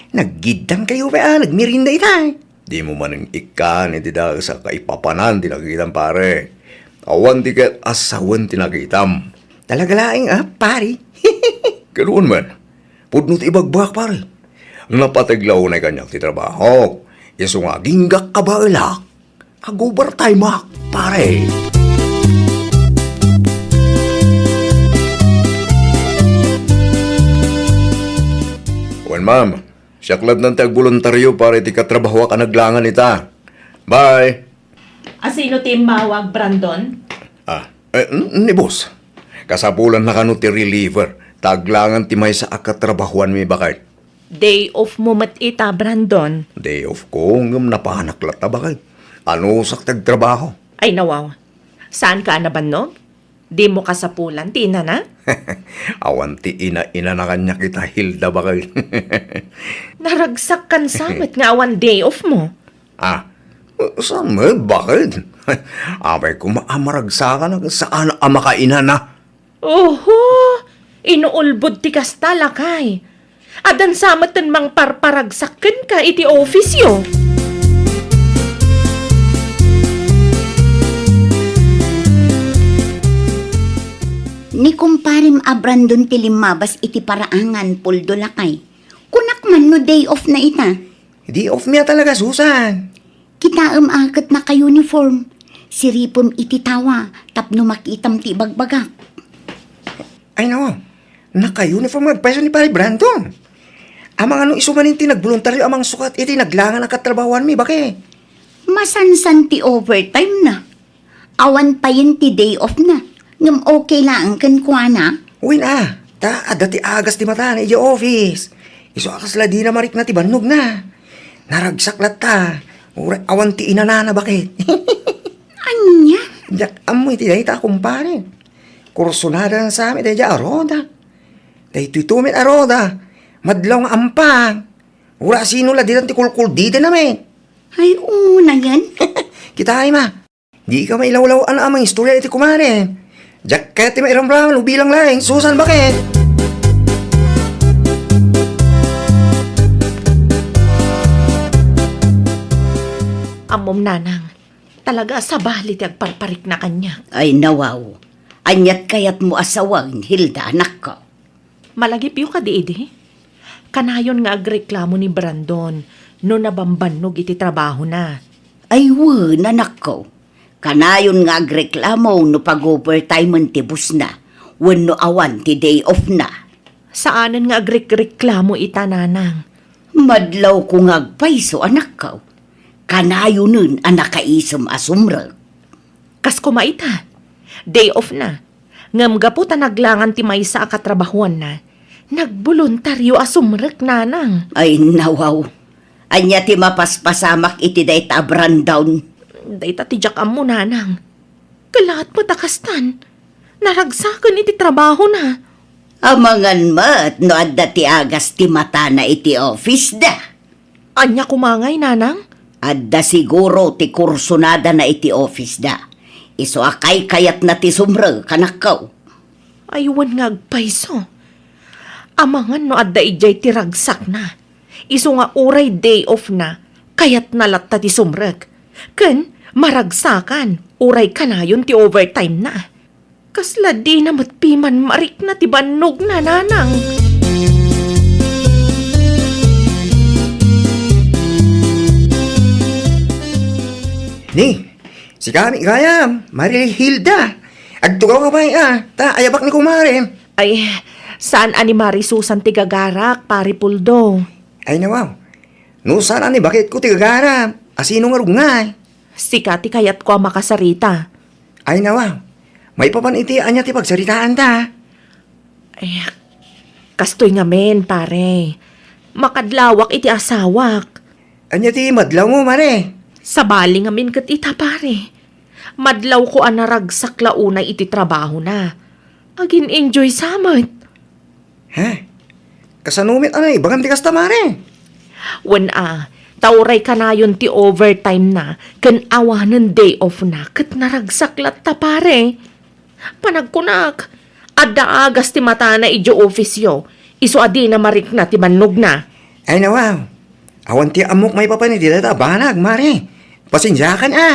Naggiddangkayo pay a nagmerienda itay. Dimo manen ikkan iti dakes a kaipapanan ti nakitam, pare. Awan ti ket a sawen ti nakitam. Talaga laeng, ah, pare. Ket wen met, pudno ti ibagbagak, pare. Napateg la unay kaniak ti trabaho. Isu nga aginggak a baelak, ag-overtime-ak, pare. Wen, ma'am. Siak lattan ti agboluntario para iti katrabahoak a naglangan ita. Bye! Asino ti immawag, Brandon? Ah, eh, n-, ni boss. Kasapulanna kano ti reliever, ta aglangan ti maysa a katrabahoanmi, baket. Day off mo met ita, Brandon. Day off ko, ngem napanak latta, baket. Anusak ti agtrabaho. Ay, nawaw. Saanka a nabannog? Dimo kasapulan ti inana? Awan ti ina-inana kaniak ita, Hilda, baket. Naragsak kan sa met nga awan day off mo. Ah, saan met, baket? Apay koma a maragsakan a saan a makainana. Oho, inuulbod ti kasta, lakay. Addan sa met ti mangparparagsak kenka iti office-yo. Ni kumparem a Brandon ti limmabas iti paraangan, Poldo, lakay. Kunak man no day off na ita. Day off mi a talaga, Susan. Kitaem a ket naka-uniform. Siripem iti tawa tapno makitam ti ibagbagak. Ay, nawa. Naka-uniform nga agpayso ni Pare Brandon. Amangan no isu manen ti nagboluntario a mangsukat iti naglangan a katrabahoanmi, baket. Masansan ti overtime na. Awan payen ti day off na. Ngem okay laeng kenkuana. Wen a, ta adda ti agas ti matana idiay office. Isu a kasla dina marikna ti bannogna. Naragsak latta. Uray awan ti inanana, baket. Ania? Diak ammo iti dayta a kumpare. Kursunada sa met daydiay a Rhoda. Daytoy met a Rhoda. Madlaw nga ampang. Uray asino la ditan ti kulkulditen a met. Ay, unayen. Kitaem a. Dika mailawlaw-an a mangistorya iti kumare. Diak kayat ti mairamraman no bilang laeng, Susan, baket. Ammom, nanang, talaga a sabali ti agparparikna kaniak. Ay, nawaw. Aniat kayatmo a sawen, Hilda, anakko? Malagipyo kadi idi? Kanayon nga agreklamo ni Brandon no nabambannog iti trabahona. Ay wen, anakko. Kanayon nga agreklamo no pag-overtimen ti bossna wenno awan ti day off-na. Saanen nga agrekreklamo ita, nanang. Madlawko nga agpayso, anakko. kanayonen a nakaisem a sumrek. Kas koma ita, day off na. Ngem gapu ta naglangan ti maysa a katrabahuanna, nagboluntario a sumrek, nanang. Ay, nawaw. Ania ti mapaspasamak iti dayta a Brandon? Dayta ti diak ammo, nanang. Kalaat met a kastan. Naragsaken iti trabahona. Amangan met no adda ti agas ti matana iti office da. Ania koma ngay, nanang? Adda siguro ti kursonadana iti office da. Isu a kaykayatna ti sumrek, kanakko. Ay, wen nga agpayso. Amangan no adda idiay ti ragsakna. Isu nga uray day off na, kayatna latta ti sumrek. Ken maragsakan, uray kanayon ti overtime na. Kasla dina met piman marikna ti bannogna, nanang. Ni, sika met gayam, Mari Hilda. Agtugaw ka pay, a, ta ayabak ni kumare. Ay, saan a ni Mari Susan ti gagarak, Pari Puldo? Ay, nawaw. No saan a ni baketko ti gagarak, a sino nga rugngay? Sika ti kayatko a makasarita. Ay, nawaw. Maipapan iti ania ti pagsaritaanta? Ay, kastoy ngamin, pare. Makadlawak iti asawak. Ania ti madlawmo, mare? Sabali ngamin ket ita, pare. Madlawko a naragsak la unay iti trabahona. Agin-enjoy sa met. Ha? Kasano met a naibagan ti kasta, mare? Wen a, ta uray kanayon ti overtime na, ken awanen day off na, ket naragsak latta, pare. Panagkunak, adda agas ti matana idiay office-yo, isu a dina marikna ti bannogna. Ay, nawaw. Awan ti ammok maipapan iti dayta a banag, mare. Pasensiakan, a.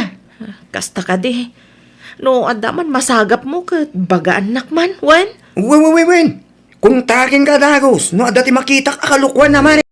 Kasta kadi. No adda man masagapmo ket bagaannak man, wen? Wen, wen, wen, wen. Kuntakenka dagus no adda ti makitak a kalokuan a mare.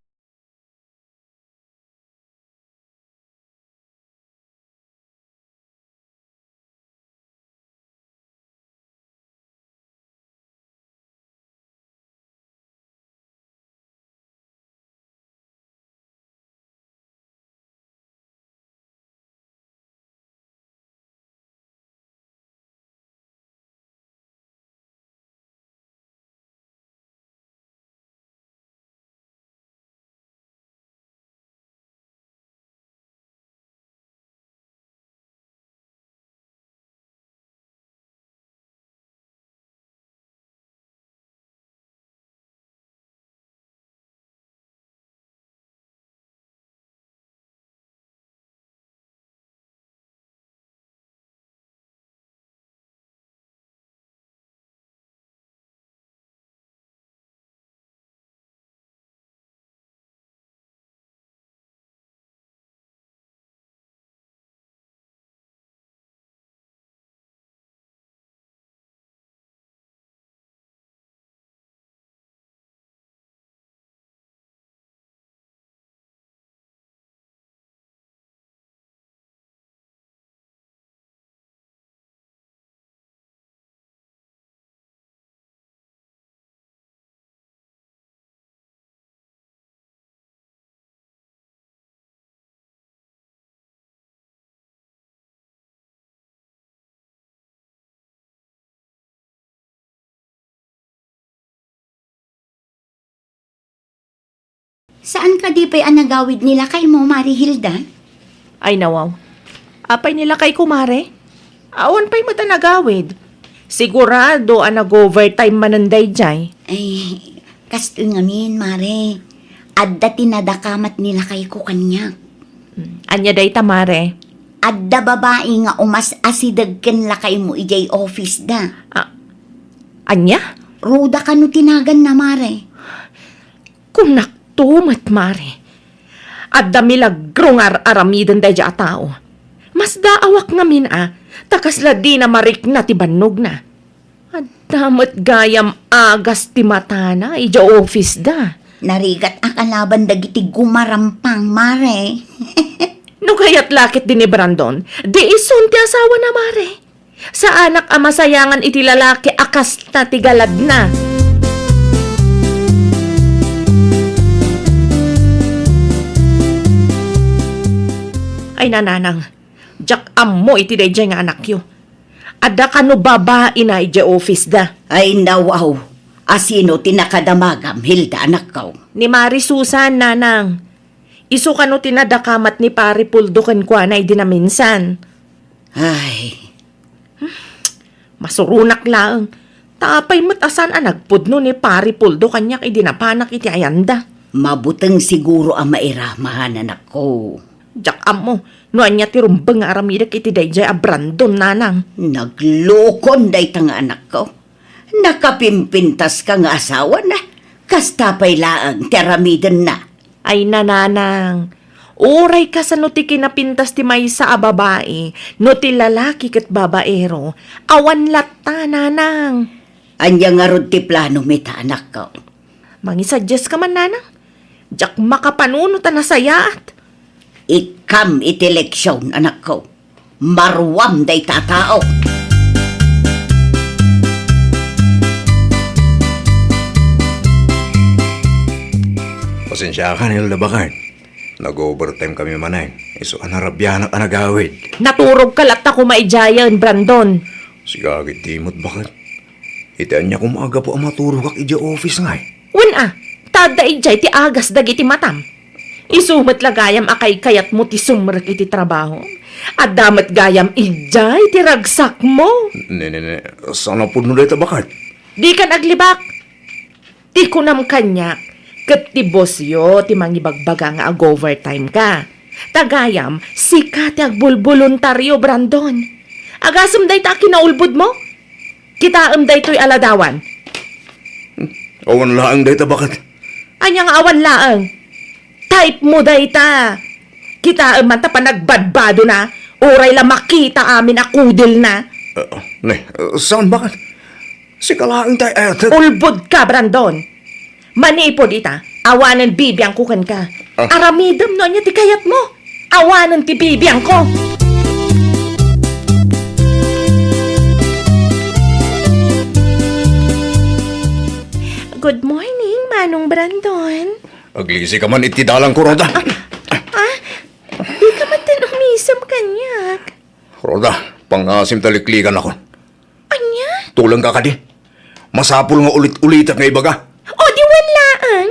Saan kadi pay a nagawid ni lakaymo, Mari Hilda? Ay, nawaw. Apay ni lakayko, Mare? Awan pay met a nagawid. Sigurado a nag-overtime manen daydiay. Ay, kastoy ngamin, Mare. Adda ti nadakamat ni lakayko kaniak. Hmm, ania dayta, Mare? Adda babai nga umas-asideg ken lakaymo idiay office da. Ah, ania? Ruda kano ti naganna, Mare. Kunakto met, Mare. Adda milagro nga ar-aramiden daydiay a tao. Masdaawak ngamin a, ta kasla dina marikna ti bannogna. Adda met gayam agas ti matana idiay office da. Narigat a kalaban dagiti gumarampang, Mare. No kayat la ket di ni Brandon, di isun ti asawana, Mare. Saanak a masayangan iti lalaki a kasta ti galadna. Ay, nanang, diak ammo iti daydiay nga anakyo. Adda kano babaina idiay office da. Ay, nawaw. Asino ti nakadamagam, Hilda, anakko? Ni Mari Susan, nanang. Isu kano ti nadakamat ni Pari Puldo kenkuana idi naminsan. Ay. Masuronak laeng. Ta apay met a saan a nagpudno ni Pari Puldo kaniak idi napanak iti ayanda? Mabuteng siguro a mairamanan, anakko. Diak ammo no ania ti rumbeng nga aramidek iti daydiay a Brandon, nanang. Naglukon dayta nga anakko. Nakapimpintaska nga asawana. Kasta pay laeng ti aramidenna. Ay, nanang, uray kasano ti kinapintas ti maysa a babai, no ti lalaki ket babaero, awan latta, nanang. Ania ngarud ti plano mi ta, anakko? Mangisadiaska man, nanang. Diak makapanunot a nasayaat. Ikkam iti leksion, anakko. Maruam dayta a tao. Pasensiakan, Hilda, baket. Nag-overtime kami manen. Isu a narabianak a nagawid. Naturogka latta koma idiayen, Brandon. Sika ketdi met, baket. Iti ania koma a gapu a maturogak idiay office ngay? Wen a, ta adda idiay ti agas dagiti matam. Isu met la gayam a kaykayatmo ti sumrek iti trabaho. Adda met gayam idiay ti ragsakmo. Ne, ne, ne, saan a pudno dayta, baket? Dikan aglibak. Ti kunam kaniak, ket ti bossyo ti mangibagbaga nga ag-overtime ka. Ta gayam, sika ti agbulboluntario, Brandon. Agasem dayta a kinaulbodmo? Kitaem daytoy a ladawan. Awan laeng dayta, baket. Ania nga awan laeng? Type mo dayta. Kitaem man ta panagbadbadona, uray la makita amin a kudelna. Ah, ne, saan, baket? Sika laeng tay, eh, te- Ulbod ka, Brandon. Manipud ita, awanen bibiangko kenka. Ah. Aramidem no ania ti kayatmo. Awanen ti bibiangko. Good morning, Manong Brandon. Aglisika man iti dalangko, Roda. Ah, di ka man ten umisem kaniak. Roda, pangasim ta liklikanakon. Ania? Tulengka kadi. Masapul nga ulit-ulitak nga ibaga. O, di wen laeng.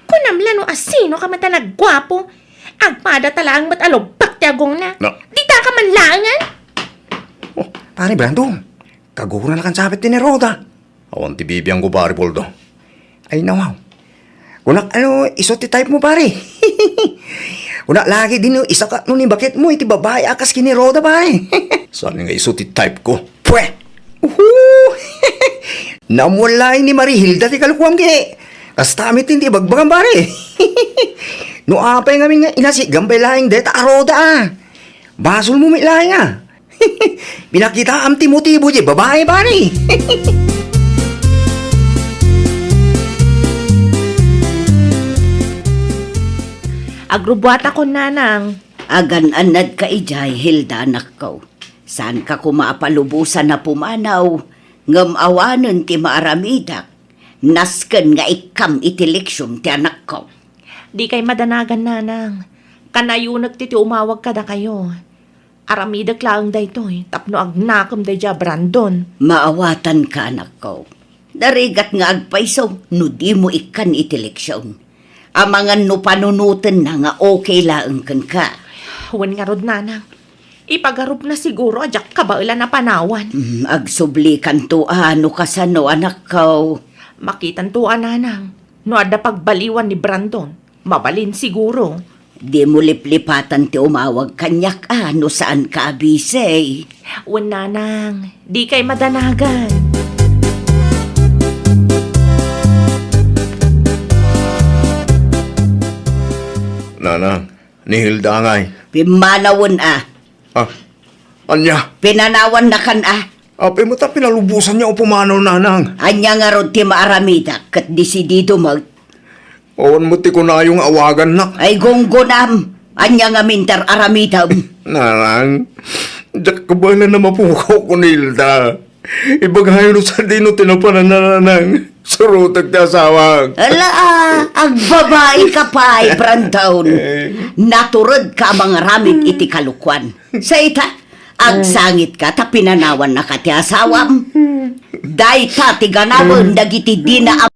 Kunam la no asino ka met a nagguapo. Agpada ta laeng met a lubak ti agongna. Na- Dita ka man laengen. Oh, pare Brandon, kagura na kan sapit ti ni Roda. Awan ti bibiangko, pare Poldo. Ay, nawaw. Kunak, ano, isu ti type mo, pare? Kunak lagi din, no, isaka no ni bakit mo iti babae a kas kini Roda, pare. Saan nga isu ti type ko? Pwe! Uhu! Namuan laeng ni Marihilda ti kalukuam, ke. Kasta met ti ibagbagam, pare. No apay ngamin nga inasigan pay laeng deta a Roda, ah. Basol mo met laeng, ah. Pinakitaam ti motibo di babae, pare. Agrubbuatakon, nanang. Agan-annadka idiay, Hilda, anakko. Saanka koma a palubosan a pumanaw, ngem awanen ti maaramidak. Nasken nga ikkam iti leksion ti anakko. Dikay madanagan, nanang. Kanayonek ti, ti umawag kadakayo. Aramidek laeng daytoy tapno agnakem daydiay a Brandon. Maawatanka, anakko. Narigat nga agpayso no dimo ikkan iti leksion. Amangan no panunotenna nga okay laeng kenka. Wen ngarud, nanang. Ipagarupna siguro a diak kabaelan a panawan. Mm, agsublikanto a no kasano, anakko. Makitanto a, nanang. No adda pagbaliwan ni Brandon, mabalin siguro. Dimo liplipatan ti umawag kaniak a no saanka a busy. Wen, nanang, dikay madanagan. Nanang, ni Hilda ngay. Pimmanawen a. Ah, ania? Pinanawannakan a. Apay met a pinalubosanyo a pumanaw, nanang? Ania ngarud ti maaramidak ket desidido met? Awan met ti kunayo nga awagannak. Ay, gunggonam! Ania ngamin ti ar-aramidem? Nanang, diak kabaelan a mapukaw ken ni Hilda. Ibagayo no sadino ti napananna, nanang. Surotek ti asawak. Ala, ah, agbabai ka pay, Brandon. Eh. Natured ka a mangaramid iti kalokuan. Sa ita, agsangit ka ta pinanawan na ka ti asawam. Dayta ti ganawen dagiti dina a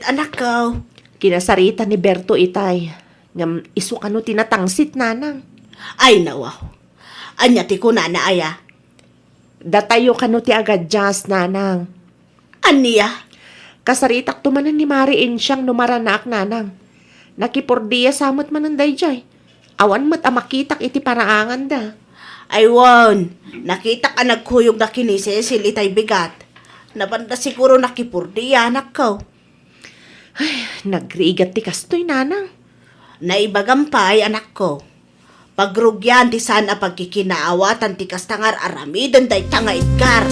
Anakko. Kinasarita ni Berto itay. Ngem isu kano ti natangsit, nanang. Ay, nawaw. Ania ti kunana, aya? Datayo kano ti agadias, nanang. Ania? Kasaritakto manen ni Mari Insiang no maranaak, nanang. Nakipurdiya sa met manen daydiay. Awan met a makitak iti paraanganda. Ay wen, nakitak a nagkuyogda ken ni Cecil itay bigat. Napanda siguro nakipurdiya, anakko. Ay, nagrigat ti kastoy, nanang. Naibagam pay, anakko. Pagrugian ti saan a pagkikinaawatan ti kasta nga ar-aramiden dayta nga Edgar.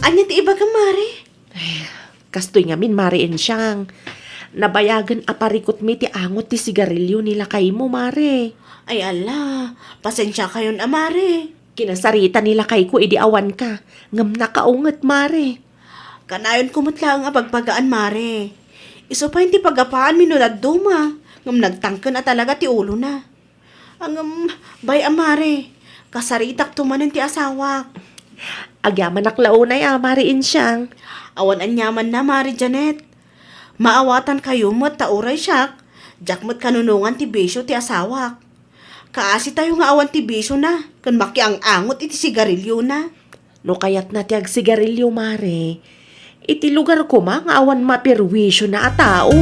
Ania ti ibagam, Mare? Ay, kastoy ngamin, Mare Insiang. Nabayagen a parikutmi ti angot ti sigarilio ni lakaymo, Mare. Ay, ala, pasensiakayon a, Mare. Kinasarita ni lakayko idi awanka, ngem nakaunget, Mare. Kanayonko met laeng a bagbagaan, Mare. Isu pay ti pagapaanmi no dadduma, ngem nagtangken a talaga ti ulona. Ngem, bay-am, Mare, kasaritakto manen ti asawak. Agyamanak la unay a, Mare Insiang. Awan aniamanna, Mare Janet. Maawatankayo met ta uray siak, diak met kanunongan ti bisio ti asawak. Kaasitayo nga awan ti bisiona ken makiang-angot iti sigariliona. No kayatna ti agsigarilio, Mare, iti lugar koma nga awan maperwisiona a tao.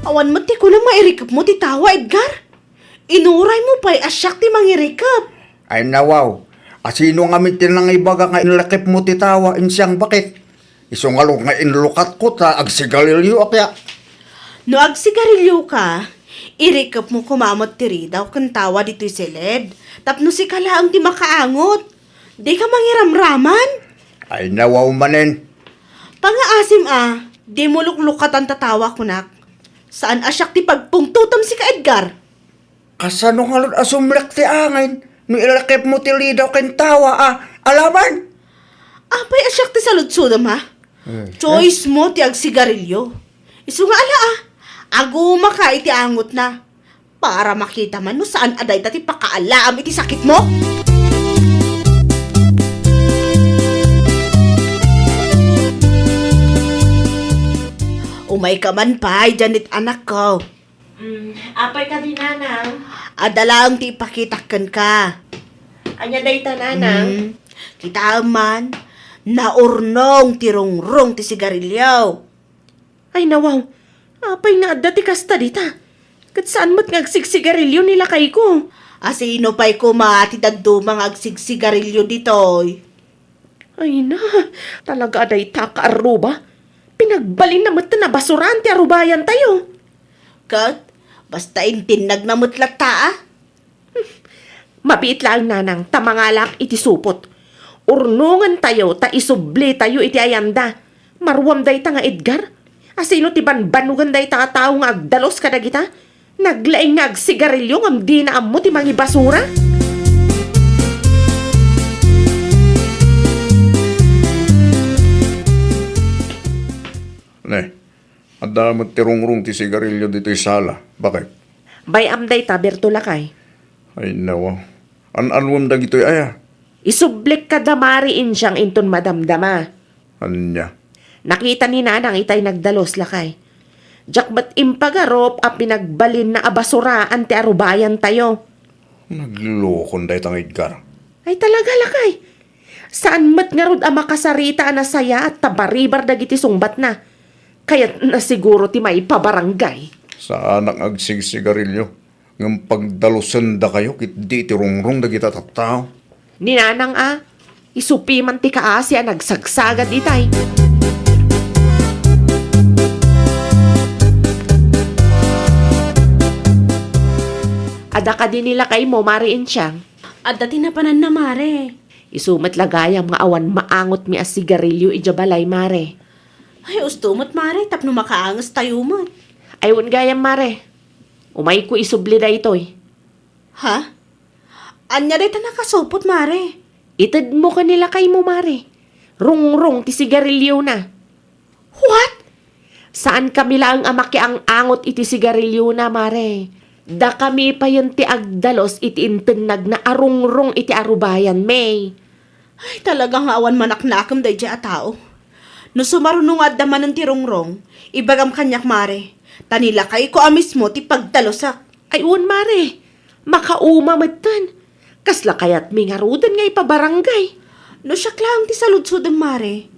Awan met ti kunam nga irikepmo ti tawa, Edgar. Inuraymo pay a siak ti mangirikep. Ay, nawaw. Asino ngamin ti nangibaga nga inrikepmo ti tawa, Insiang Bakit? Isu ngarud nga inlukatko ta agsigarilioak, ya. No agsigarilioka, irikepmo koma met ti ridaw ken tawa ditoy siled, tapno sika laeng ti makaangot. Dika mangiramraman? Ay, nawaw manen. Pangngaasim a, dimo luklukatan ta tawa, kunak. Saan a siak ti pagpungtotem sika, Edgar. Kasano ngarud a sumrek ti angin no irikepmo ti ridaw ken tawa a alaman? Apay a siak ti saludsodem, ha? Eh, choice mo ti agsigarilio. Isu nga ala, a. Agumaka iti angotna. Para makita man no saan a dayta ti pakaalaam iti sakitmo. Umayka man pay, Janet, anakko. Mm, apay kadi, nanang? Adda laeng ti ipakitak kenka. Ania dayta, nanang? Mm, kitaem man, naurnong ti rungrong ti sigarilio. Ay, nawaw. Apay nga adda ti kasta dita? Ket saan met nga agsigsigarilio ni lakayko. Asino pay koma ti dadduma nga agsigsigarilio ditoy? Ay na, talaga a dayta ka arruba. Pinagbalinna met a basuraan ti arubayantayo. Ket, basta intinnagna met latta, a. Mabiit laeng, nanang, ta mangalak iti supot. Urnongentayo ta isublitayo iti ayanda. Maruam dayta nga Edgar. Asino ti banbanogen dayta a tao nga agdalus kadagita? Naglaing nga agsigarilio ngem dina ammo ti mangibasura? Ne, adda met ti rungrong ti sigarilio ditoy sala. Bakit? Bay-am dayta, Berto, lakay. Ay, nawa. An-anuem dagitoy aya? Isublik kada Mari Insiang inton madamdama. Ania? Nakita ni Nanang itay nagdalus, lakay. Diak met impagarup a pinagbalinna a basuraan ti arubayantayo. Naglokon dayta nga Edgar. Ay, talaga, lakay. Saan met ngarud a makasarita a nasayaat ta baribar dagiti sungbatna. Kayatna siguro ti maipabarangay. Saanak nga agsigsigarilio, ngem pagdalusendakayo ketdi ti rungrong dagita tattao. Ni Nanang a, isupi man ti kaasi a nagsagsagad itay. Adda kadi ni lakaymo, Mari Insiang? Adda ti napananna, Mare. Isu met la gayam nga awan maangotmi a sigarilio idiay balay, Mare. Ay, usto met, Mare, tapno makaangestayo met. Ay, wen gayam, Mare. Umayko isubli daytoy. Ha? Ania dayta nakasupot, Mare? Itedmo ken ni lakaymo, Mare. Rungrong ti sigariliona. What? Saankami laeng a makiang-angot iti sigariliona, Mare. Dakami payen ti agdalus iti intennagna a rungrong iti arubayanmi. Ay, talaga nga awan manaknakem daydiay a tao. No sumaruno nga adda manen ti rungrong, ibagam kaniak, Mare, ta ni lakayko a mismo ti pagdalusak. Ay, wen, Mare. Makauma metten. Kasla kayatmi ngaruden nga ipabarangay? No siak laeng ti saludsodem, Mare,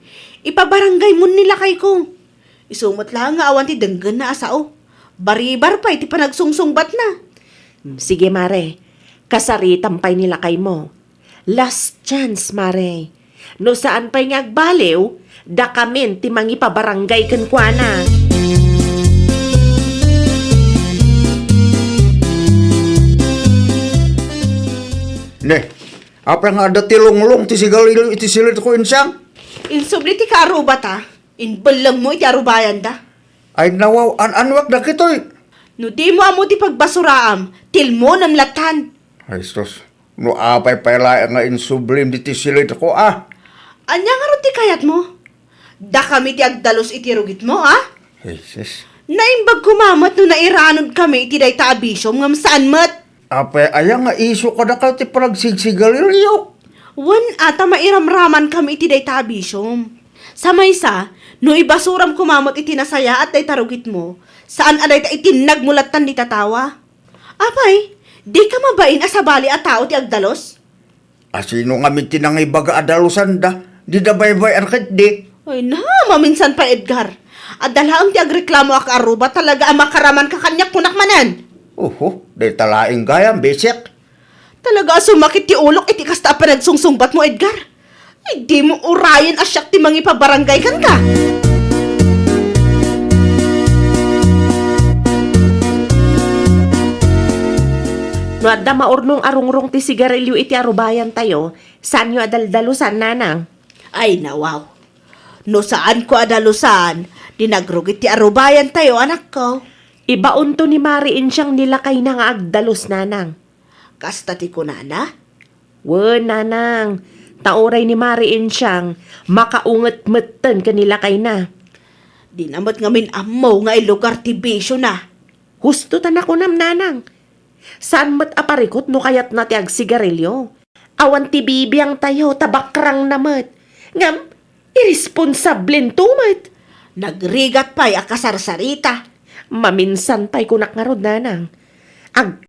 ipabarangaymon ni lakayko. Isu met laeng nga awan ti denggenna a sao. Baribar pay ti panagsungsungbatna. Hmm, sige, Mare. Kasaritam pay ni lakaymo. Last chance, Mare. No saan pay nga agbaliw, dakamin ti mangipabarangay kenkuana. Ne, apay nga adda ti lunglong ti sigarilio iti silidko, Insiang? Insubli ti kaarubata, imbellengmo iti arubayanda. Ay, nawaw, an-anuak dagitoy? No dimo ammo ti pagbasuraam, tilmonem lattan. Ay, sus. No apay pay laeng nga insublim diti silidko, a? Ania ngarud ti kayatmo? Dakami ti agdalus iti rugitmo, a? Jesus. Naimbag koma met no nairanudkami iti dayta a bisiom ngem saan met. Apay aya nga isu kadakayo ti panagsigsigarilio? Wen a, ta mairamramankami iti dayta a bisiom. Sa maysa, no ibasuram koma met iti nasayaat dayta rugitmo, saan a dayta itinnagmo lattan ni tatawa. Apay, dika mabain a sabali a tao ti agdalus? A, sino ngamin ti nangibaga a dalusanda? Dida baybay-an ketdi. Ay na, maminsan pay, Edgar. Adda laeng ti agreklamo a kaaruba, talaga a makaramanka kaniak, kunak manen. Oho, dayta laeng gayam, bisik. Talaga a sumakit ti ulok iti kasta a panagsungsungbatmo, Edgar. Ay, dimo urayen a siak ti mangipabarangay kenka. No adda maurnong a rungrong ti sigarilio iti arubayantayo, saanyo a daldalusan, nanang. Ay, nawaw. No saanko a dalusan, di nagrugit ti arubayantayo, anakko. Ibaonto ni Mari Insiang ni lakayna nga agdalus, nanang. Kasta ti kunana? Wen, nanang. Ta uray ni Mari Insiang, makaunget metten ken ni lakayna. Dina met ngamin ammo nga ilugar ti bisiona. Husto ta nakunam, nanang. Saan met a parikut no kayatna ti agsigarilio. Awan ti bibiangtayo ta bakrangna met. Ngem, iresponsablento met. Nagrigat pay a kasarsarita. Maminsan pay, kunak ngarud, nanang. Ag-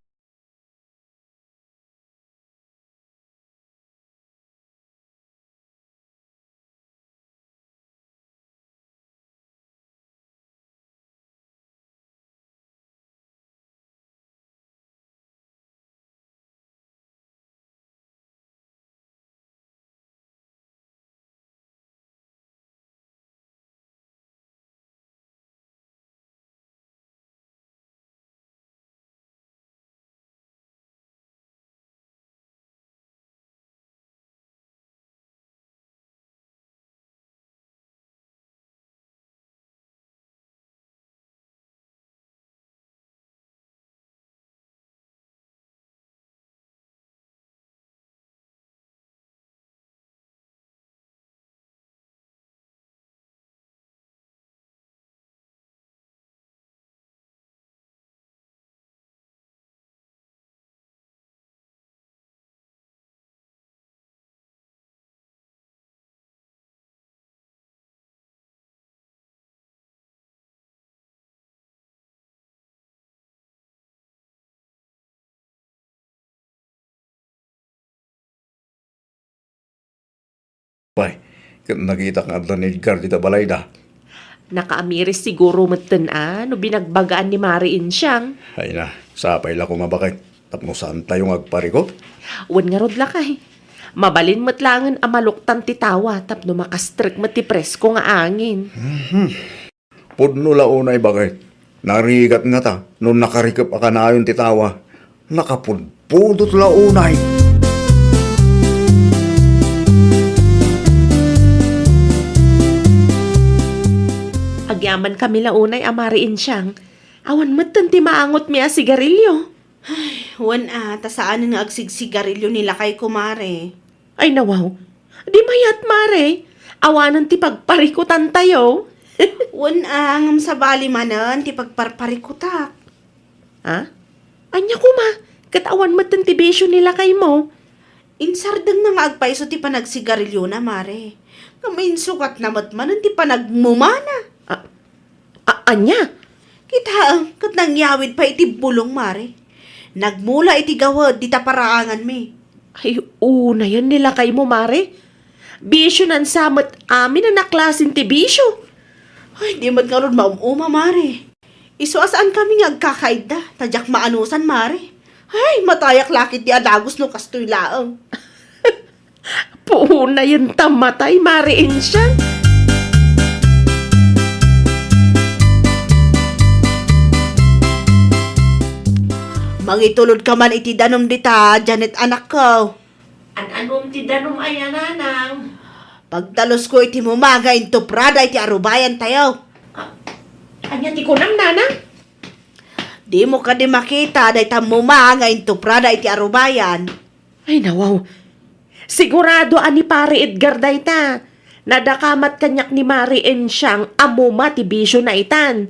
Pay, ket nakitak nga adda ni Edgar dita balayda. Nakaamiris siguro metten a no binagbagaan ni Mari Insiang. Ay na, sapay la koma baket, tapno saantayo nga agparikut. Wen ngarud lakay. Mabalin met laengen a maluktan ti tawa tapno makastrek met ti presko nga angin. Mhm. Pudno la unay baket. Narigat ngata no nakarikep a kanayon ti tawa. Nakapudpudot la unay. Agyamankami la unay a Mari Insiang. Awan metten ti maangotmi a sigarilio. Ay, wen a, ta saanen nga agsigsigarilio ni lakayko, Mare. Ay, nawaw. Di mayat, Mare. Awanen ti pagparikutantayo. Wen a, ngem sabali manen ti pagparparikutak. Ha? Ania koma? Ket awan metten ti bisio ni lakaymo? Insardengna nga agpayso ti panagsigarilyona, Mare. Ngem insukatna met manen ti panagmumana. A-, a-, ania? Kitaem, ket nangyawid pay iti bulong, Mare. Nagmula iti gawed dita paraanganmi. Ay, unayen ni lakaymo, Mare. Bisionan sa met amin a naklasen ti bisio. Ay, di met ngarud maum-uma, Mare. Isu a saankami nga agkakaidda, ta diak maanusan, Mare. Ay, matayak lakit ti adagus no kastoy laeng. Puonayen ta matay, Mare Insiang. Mangitulod ka man iti danum dita, Janet, anakko. An-anum ti danum aya, nanang? Pagdalusko iti muma nga intuprada iti arubayantayo. A-, ania ti kunam, nanang? Dimo kadi makita dayta muma nga intuprada iti arubayan? Ay, nawaw. Sigurado a ni Pare Edgar dayta. Nadakamat kaniak ni Mare Insiang a muma ti bisiona itan.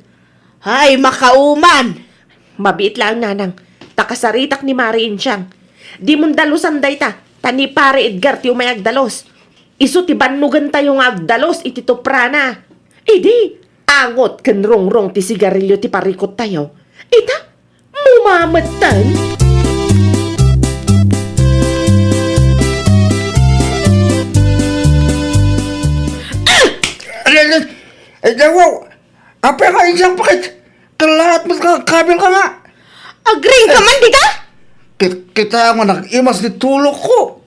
Ay, makauman! Mabiit laeng, nanang, ta kasaritak ni Mare Insiang. Dimon dalusan dayta, ta ni Pare Edgar ti umay agdalus. Isu ti bannogentayo nga agdalus iti tuprana. Idi, angot ken rungrong ti sigarilio ti parikuttayo. Ita, muma metten. Ah! Ay, ay, ay, ay, wow! Apay nga idiak paket? Kalaat met nga kabil ka nga. Agriing ka man dita? Kit-, kita nga nag-imas ti tulokko.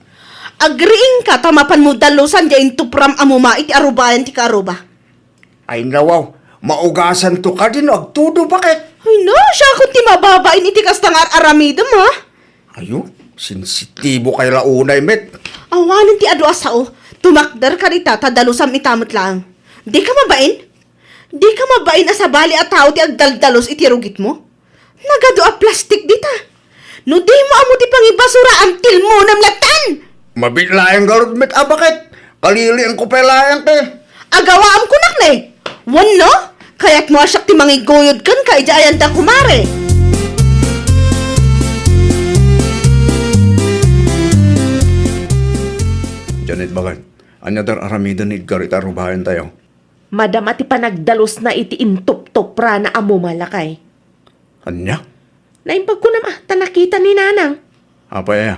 Agriing ka ta mapanmo dalusan diay intupram a muma iti arubayan ti kaaruba. Ay, nawaw, maugasanto kadi no agtudo paket. Ay, no, siakon ti mababain iti kasta nga ar-aramidem, ha? Ayo, sensitibo kay la unay met. Awanen ti adu a sao, tumakder ka dita ta dalusam ita met laeng. Di ka mabain? Di ka mabain a sabali a tao ti agdaldalus iti rugitmo? Nagadu a plastik dita. No dimo ammo ti pangibasuraam, tilmonem lattan! Mabiit laeng garud met a baket. Kalilianko pay laeng ti. Agawaam kunak ne. Wenno, kayatmo a siak ti mangiguyod kenka idiay ayan ta kumare. Janet, baket, ania dar-aramiden ni Edgar iti arubayantayo? Madama ti panagdalusna iti intuptuprana a muma, lakay. Ania? Naimbag kunam a, ta nakita ni Nanang. Apay aya?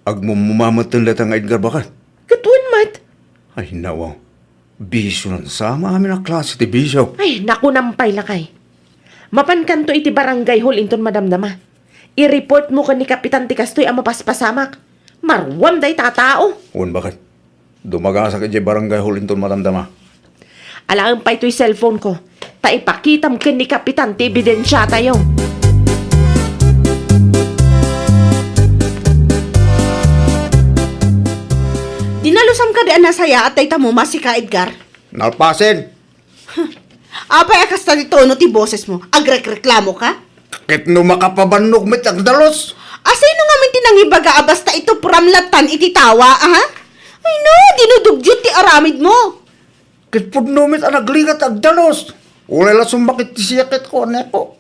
Agmumuma metten dayta nga Edgar, baket? Ket wen met. Ay, nawaw. Bisionan sa nga amin a klase ti bisio. Ay, nakunam pay, lakay. Mapankanto iti barangay hall inton madamdama. I-reportmo ken ni Kapitan ti kastoy a mapaspasamak. Maruam dayta a tao. Wen, baket. Dumagasak idiay barangay hall inton madamdama. Alaem pay toy cellphone ko, ta ipakitam ken ni Kapitan ti ebidensiatayo. Dinalusam kadi a nasayaat dayta muma, sika, Edgar? Nalpasen. Apay a kasta ti tono ti bosesmo? Agrekreklamo ka? Ket no makapabannog met agdalus? A, sino ngamin ti nangibaga a basta itupram lattan iti tawa, aha? Ay no, dinudugdiot ti aramidmo. Ket pudno met a nagligat agdalus. Ulay la summakit ti siak ket kuaneko.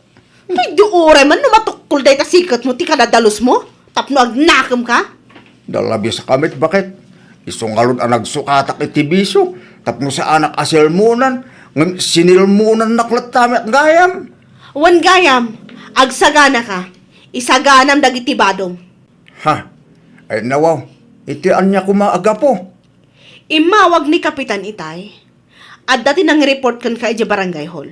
Ay, di uray man no matukkol dayta siketmo ti kadadalusmo tapno agnakem ka. Dalabis ka met, baket. Isu ngarud a nagsukatak iti bisio tapno saanak a silmonan, ngem sinilmonannak latta met gayam. Wen gayam, agsagana ka. Isaganam dagiti badom. Ha? Ay, nawaw. Iti ania koma a gapu? Immawag ni Kapitan itay. Adda ti nangreport kenka idiay barangay hall.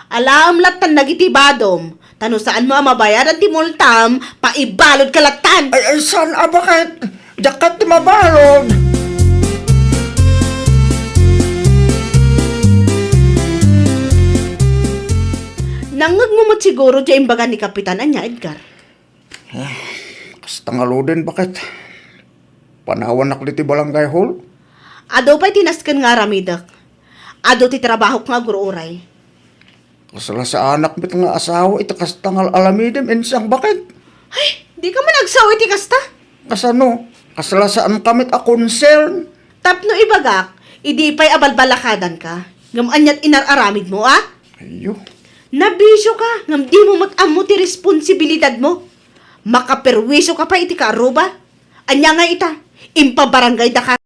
Alaem lattan dagiti badom, ta no saanmo a mabayadan ti multam, paibalodka lattan. Ay, ay, saan a baket? Diak ket ti mabalod. Nangngegmo met siguro ti imbaga ni Kapitan, ania, Edgar? Ah, kasta ngaruden, baket. Panawannak ditoy barangay hall. Adu pay ti nasken nga aramidek. Adu ti trabahok nga agur-uray. Kasla saanak met nga asawa iti kasta nga alamidem, Insiang, baket. Ay, di ka man agsao iti kasta? Kasano? Kasla saan ka met a concern. Tapno ibagak, idi pay a balbalakadanka. Ngem aniat inar-aramidmo, a? Ayyo. Nabisio ka, ngem dimo met ammo ti responsibilidadmo. Makaperwisio ka pay iti kaaruba. Ania nga ita? Impabarangay da ka